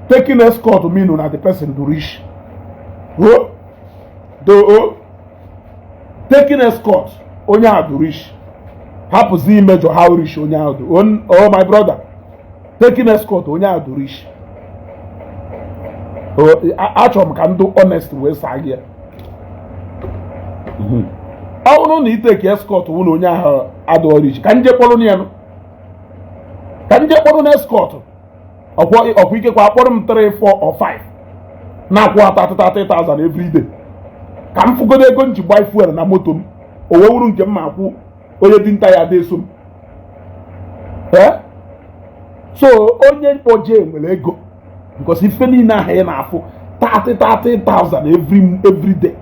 taking escort mean na the person do rich o do o. Taking escort, onye ahụ do rich. Hapụzi imejọ how rich onye ahụ do. Oh my brother, taking escort, onye ahụ do rich. Achọrọ m ka ndụ honest wee saa gị ya. Ọ bụrụ na itake escort wụ na onye ahụ adịghị rich, ka nje kpọrọ ya nụ, ka nje kpọrọ na escort ọkwa ikekwa akpọrọ m 3, 4 or 5 na-akwụ 30,000 every day, ka m fụgodo ego m ji gba fuel na moto m, o wee wuru nke m ma akwụ onye dinta ya ada eso m. Ee, so onye kpọje nwere ego, because ife niile ahụ ị na-afụ 30 30,000 every day,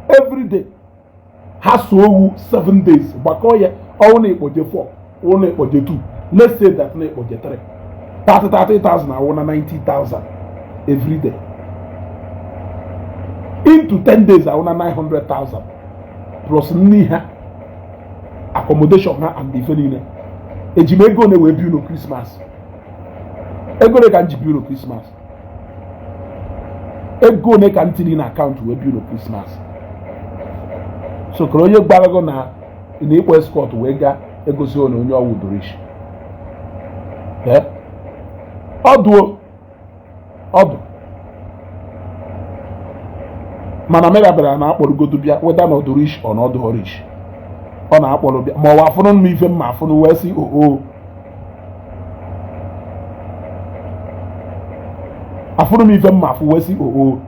every day, ha so owu 7 days, gbakọ ya, ọwụ na ịkpọje 4, ọwụ na ịkpọje 2, let's say that na ịkpọje 3, 30 30,000 awụ na 90,000 every day, into 10 days awụ na 900,000, plus nni ha, accommodation ha and ife niile. Eji m ego na-ewe bi ụlọ Christmas? Ego ole ka m ji bi ụlọ Christmas? Ego ole ka m tiri na akaụntụ wee bi ụlọ Christmas? So kere onye gbarago na ịkpọ escort wee gaa egosi na onye ọwụ dorish ọdụ ọdụ. Mana Mirabel na-akpọrọgodu bịa, weda na ọdụ rich ọ na ọdụ rich, ọ na-akpọrọ bịa, ma ọ wa afụnụ m ife mma afụnụ wee sị oo, afụnụ m ife mma afụ wee sị oo.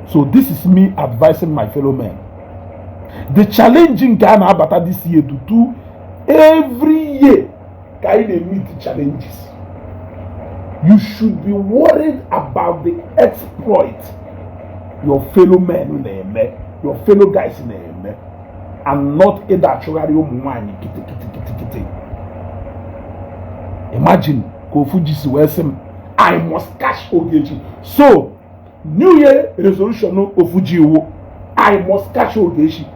So this is me advising my fellow men. The challenge nke a na-abata this year to do every year ka anyị na-meet challenges. You should be worried about the exploit your fellow men na-eme, your fellow guys na-eme, and not ịda achụgharị ụmụ nwaanyị kịtịkịtịkịtị. Imagine ka ofu ji si wee sị m, "I must catch Ogechi." So new year resolution ofu ji iwu, "I must catch Ogechi."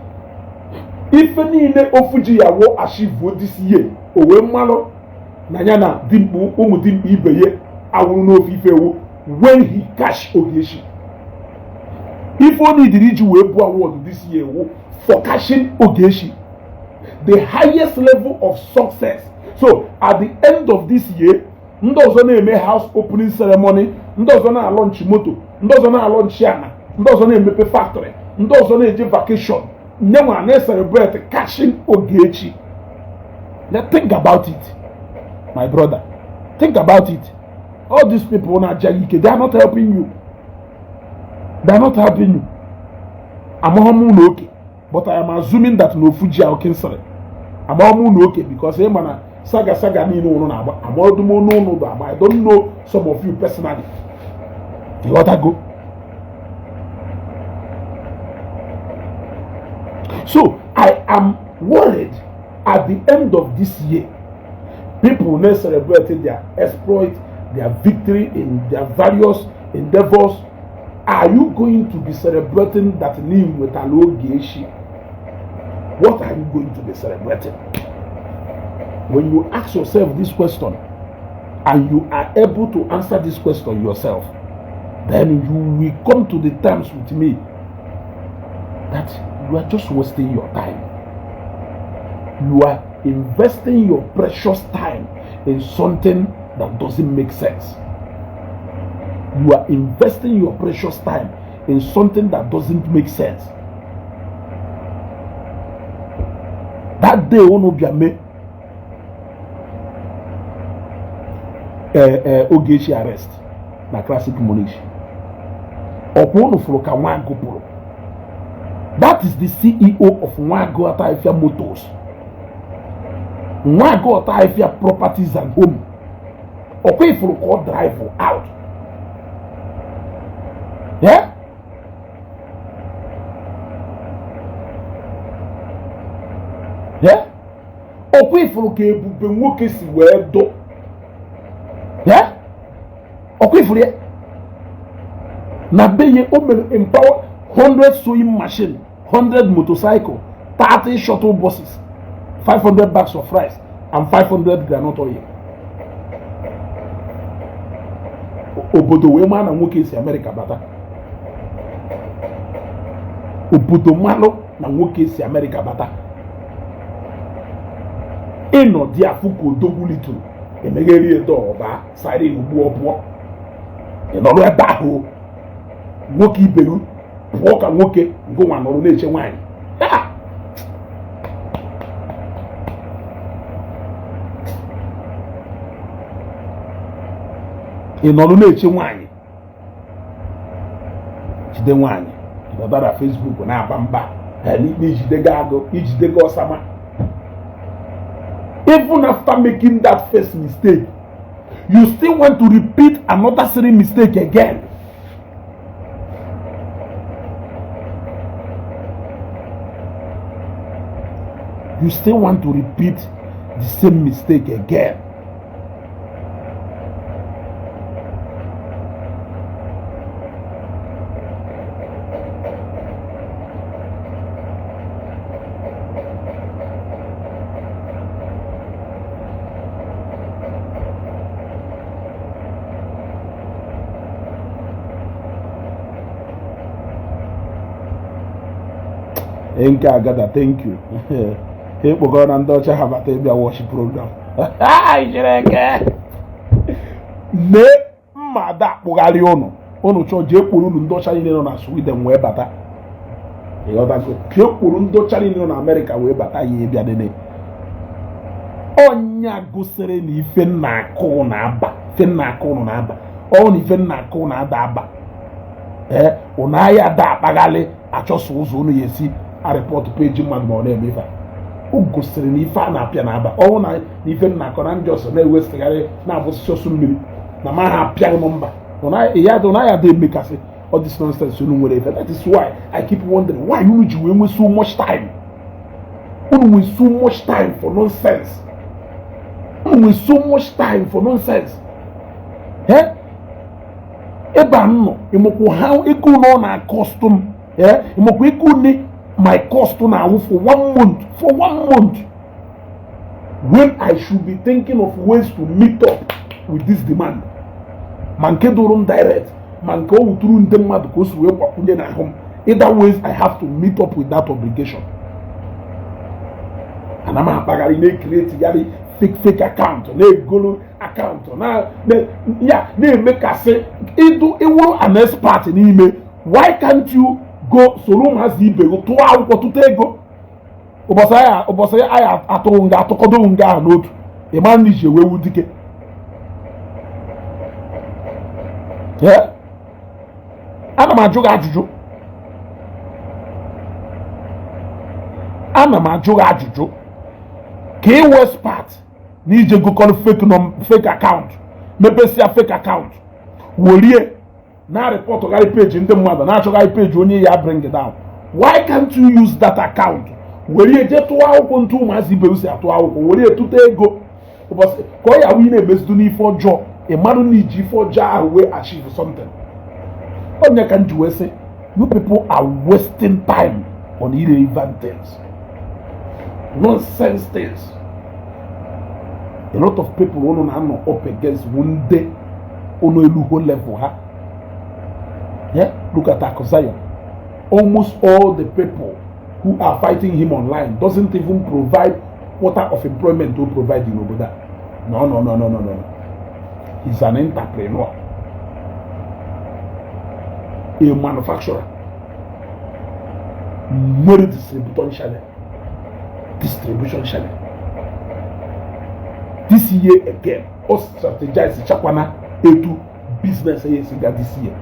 Ife niile ofu ji ya wụ achieve this year, o wee mmalụ na ya na dimkpu ụmụ dimkpu ibe ya awụrụ n'ofe ife ewu when he catch Ogechi. Ife o nidiri iji wee bụ award this year wụ for catching Ogechi, the highest level of success. So at the end of this year, ndị ọzọ na-eme house opening ceremony, ndị ọzọ na-alọnchi moto, ndị ọzọ na-alọnchi ana, ndị ọzọ na-emepe factory, ndị ọzọ na-eje vacation, nyenwa na-celebrate catching Ogechi. Now think about it, my brother, think about it. All these people na-aja ike, they are not helping you, they are not helping you. Amaghị m na oke, but I am assuming that na ofu ji ahụ kinsịrị. Amaghị m na oke, because ị ma na saga saga niile ụnụ na-agba, amaọdụm n'ụnụ bụ agba. I don't know some of you personally. Ịghọtago? So I am worried at the end of this year, people may celebrate their exploit, their victory in their various endeavors. Are you going to be celebrating that name with Ogechi? What are you going to be celebrating? When you ask yourself this question and you are able to answer this question yourself, then you will come to the terms with me that you are just wasting your time. You are investing your precious time in something that doesn't make sense. You are investing your precious time in something that doesn't make sense. Day unu bịa mee ee Ogechi arrest na Classic Munich, ọkwa unu fụrụ ka Nwagụ pụrụ. That is the CEO of Nwagụ Ọtaifia Motors, Nwagụ Ọtaifia Properties and Home. Ọkwa ifuru ka ọ drive out. Yeah? Yeah? Ọkwa ifuru ka ebube nwoke si wee dụ. Yeah? Ọkwa ifuru ya na be ya, o mere empower 100 sewing machine, 100 motorcycle, 30 shuttle buses, 500 bags of rice and 500 groundnut oil. Obodo wee maa na nwoke si Amerịka bata. Obodo malụ na nwoke si Amerịka bata. Ịnọ dị afụ ka odogwu litụrụ emegheri edo ọba sara ugbu ọ pụọ. Ị nọrọ ebe ahụ, nwoke iberu pụọ ka nwoke ngụnwa nọrọ na-eche nwaanyị. Ha! Ị nọrọ na-eche nwaanyị, jide nwaanyị nọdara na Facebook na-aba mba n'ijidego agụ, ijidego ọsama. Even after making that first mistake, you still want to repeat another silly mistake again. You still want to repeat the same mistake again. Nke agada, thank you. Ịkpọkọrọ na ndị ọcha ha bata ịbịa watch program. Chineke mee mma ada akpụgharị ụnụ. Ụnụ chọọ, jee kpụrụ unu ndị ọcha niile nọ na Sweden wee bata. Ịghọtago? Jee kpụrụ ndị ọcha niile nọ na Amerịka wee bata ya ịbịa nene. Ọnya gosiri na ife nna akụ na-aba, ife nna akụ ụnụ na-aba. Ọ na ife nna akụ na-ada aba. Ee, ụnụ ahịa ada akpaghalị achọsọ ụzọ ụnụ ya esi areport page mmadụ ma ọ na-eme ife a. O gosiri na ife a na-apịa na-aba. Ọnwụ na ife nna akọ na ndị ọsọ na-ewesịgharị na-abụsịsị ọsọ mmiri na ma ha apịaghị m mba ya dị ya dị emekasị all this nonsense unu nwere ife. That is why I keep wondering why unu ji wee nwee so much time. Unu nwee so much time for nonsense. Unu nwee so much time for nonsense. Eh, ebe a m nọ, ịmụkwu ha ego na ọ na-acost m. Eh, ịmụkwa ego one my cost na-awụ for one month, for one month, when I should be thinking of ways to meet up with this demand, ma nke dụrụ m direct, ma nke o wuturu ndị mmadụ ka o si wee gbakwunye n'ahụ m. Either ways, I have to meet up with that obligation. Ana m akpagharị na-ecreategharị fake fake account, na-egolo account na ya na-emekasị ịdụ ịwụrụ an expert n'ime. Why can't you go soro ụmụazị ibe gị tụọ akwụkwọ, tụta ego? Ụbọchị anya, ụbọchị anya atụrụ nga atụkọdo nga ahụ n'otu, ịma na iji ewewu dike. Yeah? Ana m ajụ gị ajụjụ, ana m ajụ gị ajụjụ ka ị wee expert na ije gokọrọ fake num fake account, mepesịa fake account, werie na reportgharị page ndị mmadụ, na-achọgharị page onye ya bring down. Why can't you use that account were jee tụọ akwụkwọ ntụ ụmụazị ibe si atụ akwụkwọ, were tụta ego? Ụbọchị ka ọ ya wụ ị na-emezidu n'ife ọjọọ, ị marụ na iji ife ọjọọ ahụ wee achieve something. Onye ka m ji wee sị, you people are wasting time on irrelevant things, nonsense things. A lot of people unu na-anọ up against bụ ndị unu eluho level ha. Yeah, look at Akụ Zion. Almost all the people who are fighting him online doesn't even provide quarter of employment to provide in obodo a. No, no, no, no, no, no. He's an entrepreneur, a manufacturer, nwere distributor channel. Distribution channel. This year again, ọ strategize chakwana etu business ya esi ga this year.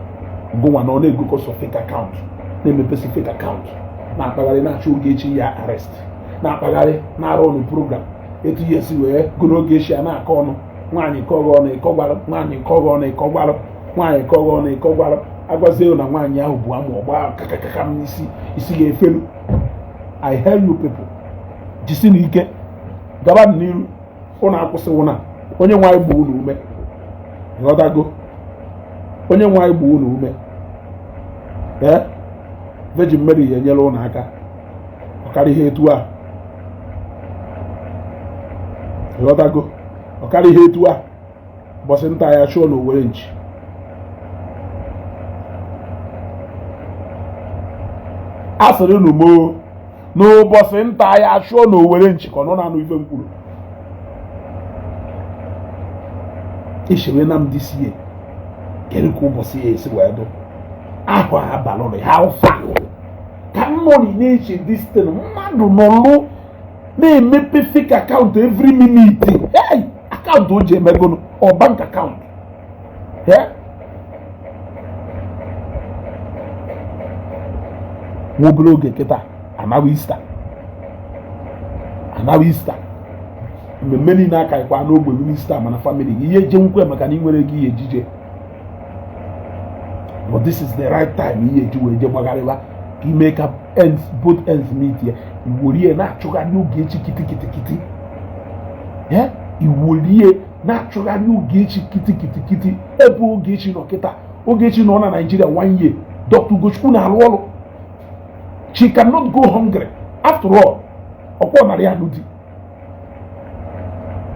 Ngụnwa na ọ na-egokọsọ fake account, na-emepesi fake account, na-akpagharị na-achọ Ogechi ya arrest, na-akpagharị na-arụ ọnụ program etu ya esi wee gụrụ Ogechi a na-akọ ọnụ. Nwaanyị kọghọ ọnụ ịkọgwarụ, nwaanyị kọghọ ọnụ ịkọgwarụ, nwaanyị kọghọ ọnụ ịkọgwarụ. Agwazie na nwaanyị ahụ bụ amụ ọgba kakakaka m n'isi isi ga-efelu. I hail you people. Jisi n'ike gaba n'iru, ụnụ akwụsịwụ na onye nwe anyị gbaa unu ume. Ghọtago? Onye nwe anyị gbaa unu ume. Ee, Virgin Mary ya enyere ụnụ aka ọkara ihe etu a. Ghọtago? Ọkara ihe etu a. Ụbọchị nta ya chụọ na Owere nchi. A sịrị unu moo n'ụbọchị nta ya chụọ na Owere nchi, ka ọ nọ na-anụ ife m kwuru. Echere na m this year, kedu ka ụbọchị ya esi wee dụ ahụ abalị? How far ka m nọ na-eche this thing? Mmadụ nọlụ na-emepe fake account every minute. Hey, account o ji emegonu ọ bank account. Yeah? Nwa obere oge kịta anawa Easter, anawa Easter, mmemme niile aka ịkwa n'ogbe minista, mana family gị ihe eje nkwe maka na ị nwere ego ihe ejije. But this is the right time ihe eji wee je gbagharịba ka ime ka ends, both ends meet. Ya iworie na-achụgharị Ogechi kitikitikiti ya, iworie na-achụgharị Ogechi kitikitikiti. Ebe Ogechi nọ kịta, Ogechi nọ na Nigeria one year, Dr. Ugochukwu na-arụ ọrụ. She cannot go hungry. After all, ọkwọ narị anụ di.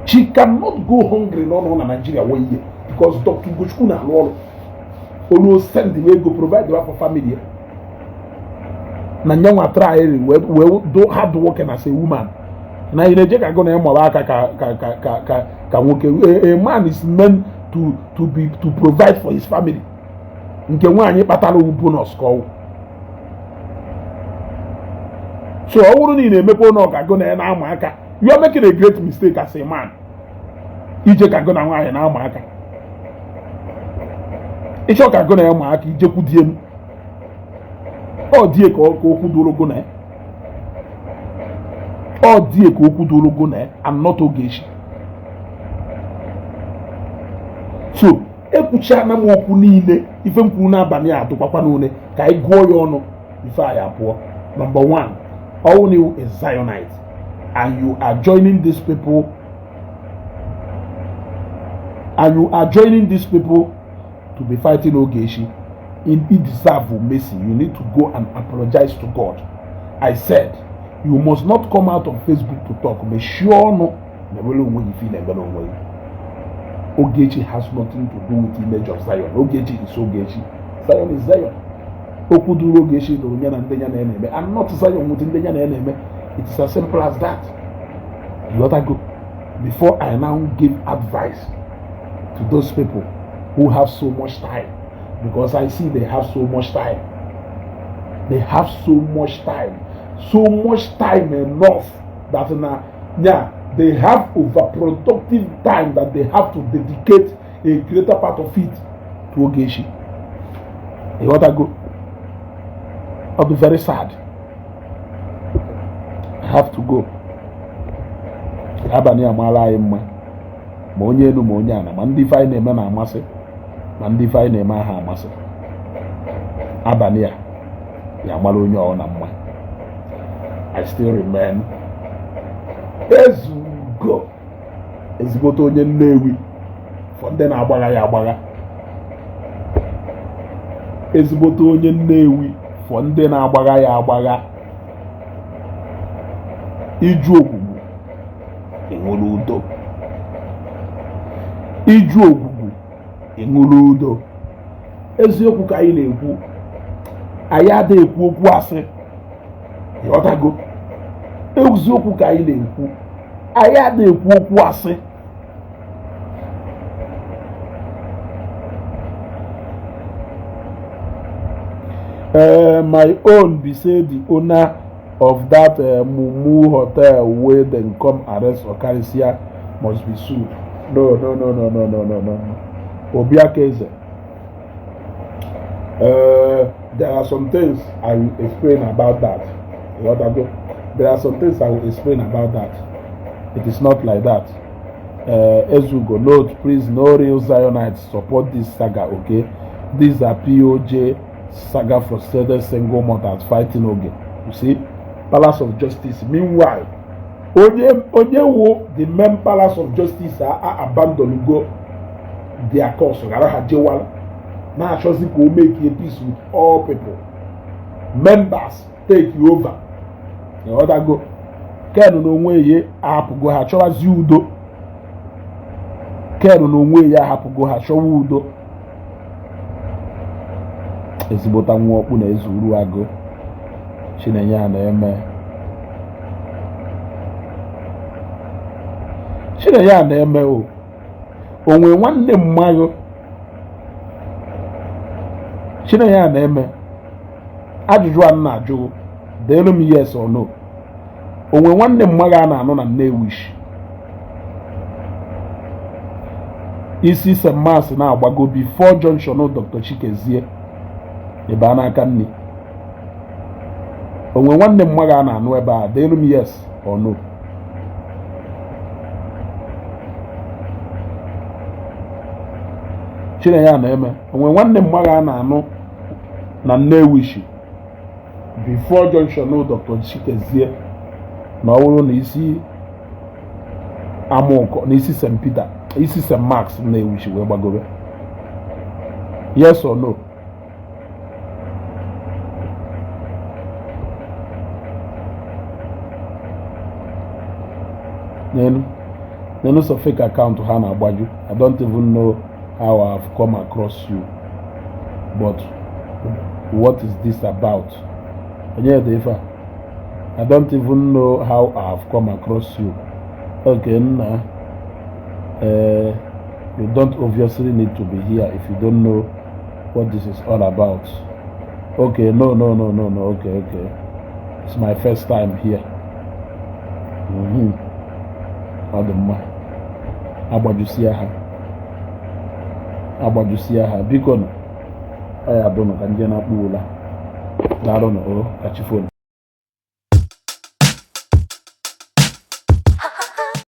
She cannot go hungry n'ọnụ na Nigeria one year because Dr. Ugochukwu na-arụ ọrụ. Olu send ego provide for family ya na nyanwa try wee do hard working as a woman na ị na-eje ka gụ na ịmaba aka ka ka ka ka ka ka nwoke. A man is meant to be to provide for his family. Nke nwaanyị kpatara wu bonus ka ọwụ. So ọ bụrụ na ị na-emepe ụlọ ka gụ na ya na-ama aka, you are making a great mistake as a man. Ije ka gụ na nwaanyị na-ama aka, ịchọ ka gụ na ya ma aka, ijekwu die m ọ die ka okwu doro gụ na ya, ọ die ka okwu doro gụ na ya and not Ogechi. So ekwuchana m okwu niile. Ife m kwuru n'abalị a dụkwakwa n'une ka anyị gụọ ya ọnụ ife anyị apụọ. Number one, all new a Zionite and you are joining these people, and you are joining these people to be fighting Ogechi in it, deserve mercy. You need to go and apologize to God. I said you must not come out on Facebook to talk. Mechie ọnụ mewere onwe gị ife ị na-emere onwe gị. Ogechi has nothing to do with image of Zion. Ogechi is Ogechi, Zion is Zion. Okwu duru Ogechi dụrụ ya na ndị ya na ya na-eme and not Zion with ndị ya na ya na-eme. It is as simple as that. You gotta go before I now give advice to those people who have so much time, because I see they have so much time. They have so much time, so much time enough that na yeah, they have overproductive time that they have to dedicate a greater part of it to Ogechi. You gotta go. I'll be very sad. I have to go. Abalị amaala anyị mma, ma onye elu ma onye ala, ma ndị ife anyị na-eme na-amasị, ma ndị ife anyị na-eme aha amasị. Abalị a ya mara onye ọ na mma. I still remain Ezugo, ezigbote onye Nnewi for ndị na-agbagha ya agbagha, ezigbote onye Nnewi for ndị na-agbagha ya agbagha. Iju ogwugwu ịṅụrụ udo, iju ogwugwu ịṅụrụ udo. Eziokwu ka anyị na-ekwu, anyị adịghị ekwu okwu asị. Ịghọtago? Eziokwu ka anyị na-ekwu, anyị adịghị ekwu okwu asị. My own be say the owner Of that Mumu hotel wey dem come arrest Okarisia must be sued. No, no, no, no, no, no, no, no. Obiakeze. There are some things I will explain about that. What I go? There are some things I will explain about that. It is not like that. Ezugo, note, please, no real Zionites support this saga, okay? These are POJ saga, frustrated single mothers fighting Oge. You see? Palace of Justice. Meanwhile, onye wo the main Palace of Justice a abandon go their course, ghara ha jewala na-achọzi ka o make a peace with all people members take over. Ịghọtago? Ken n'onwe ya ahapụgo ha chọwazi udo. Ken n'onwe ya ahapụgo ha chọwa udo. Ezigbota nwa ọkpụ na eze uru agụ Chinenye a na-eme, Chinenye a na-eme o onwe nwanne mmadụ. Chinenye a na-eme ajụjụ a m na-ajụ, deelu m yes or no. Onwe nwanne mmadụ a na-anụ na Nnewichi isi St. Marks na-agbago before junction Dr. Chikezie ebe a n'aka nri, onwe nwanne mmadụ a na-anụ ebe a? Deelu m yes or no. Chinenye a na-eme, onwe nwanne mmadụ a na-anụ na Nnewichi before junction Dr. Chikezie, na ọ bụrụ na isi Amụkọ na isi St. Peter, isi St. Marks Nnewichi wee gbagobe, yes or no? N'elu n'elu sọ fake account ha na-agbaju. I don't even know how I've come across you, but what is this about? Onye dị ife a? I don't even know how I've come across you. Okay, nna, you don't obviously need to be here if you don't know what this is all about. Okay, no, no, no, no, no. Okay, it's my first time here. Ọ dị mma. Agbajusia ha, agbajusia ha. Biko nụ, ọ ya dụnụ ka nje na-akpụ ụla. Daalụnụ o, ka chi fonu.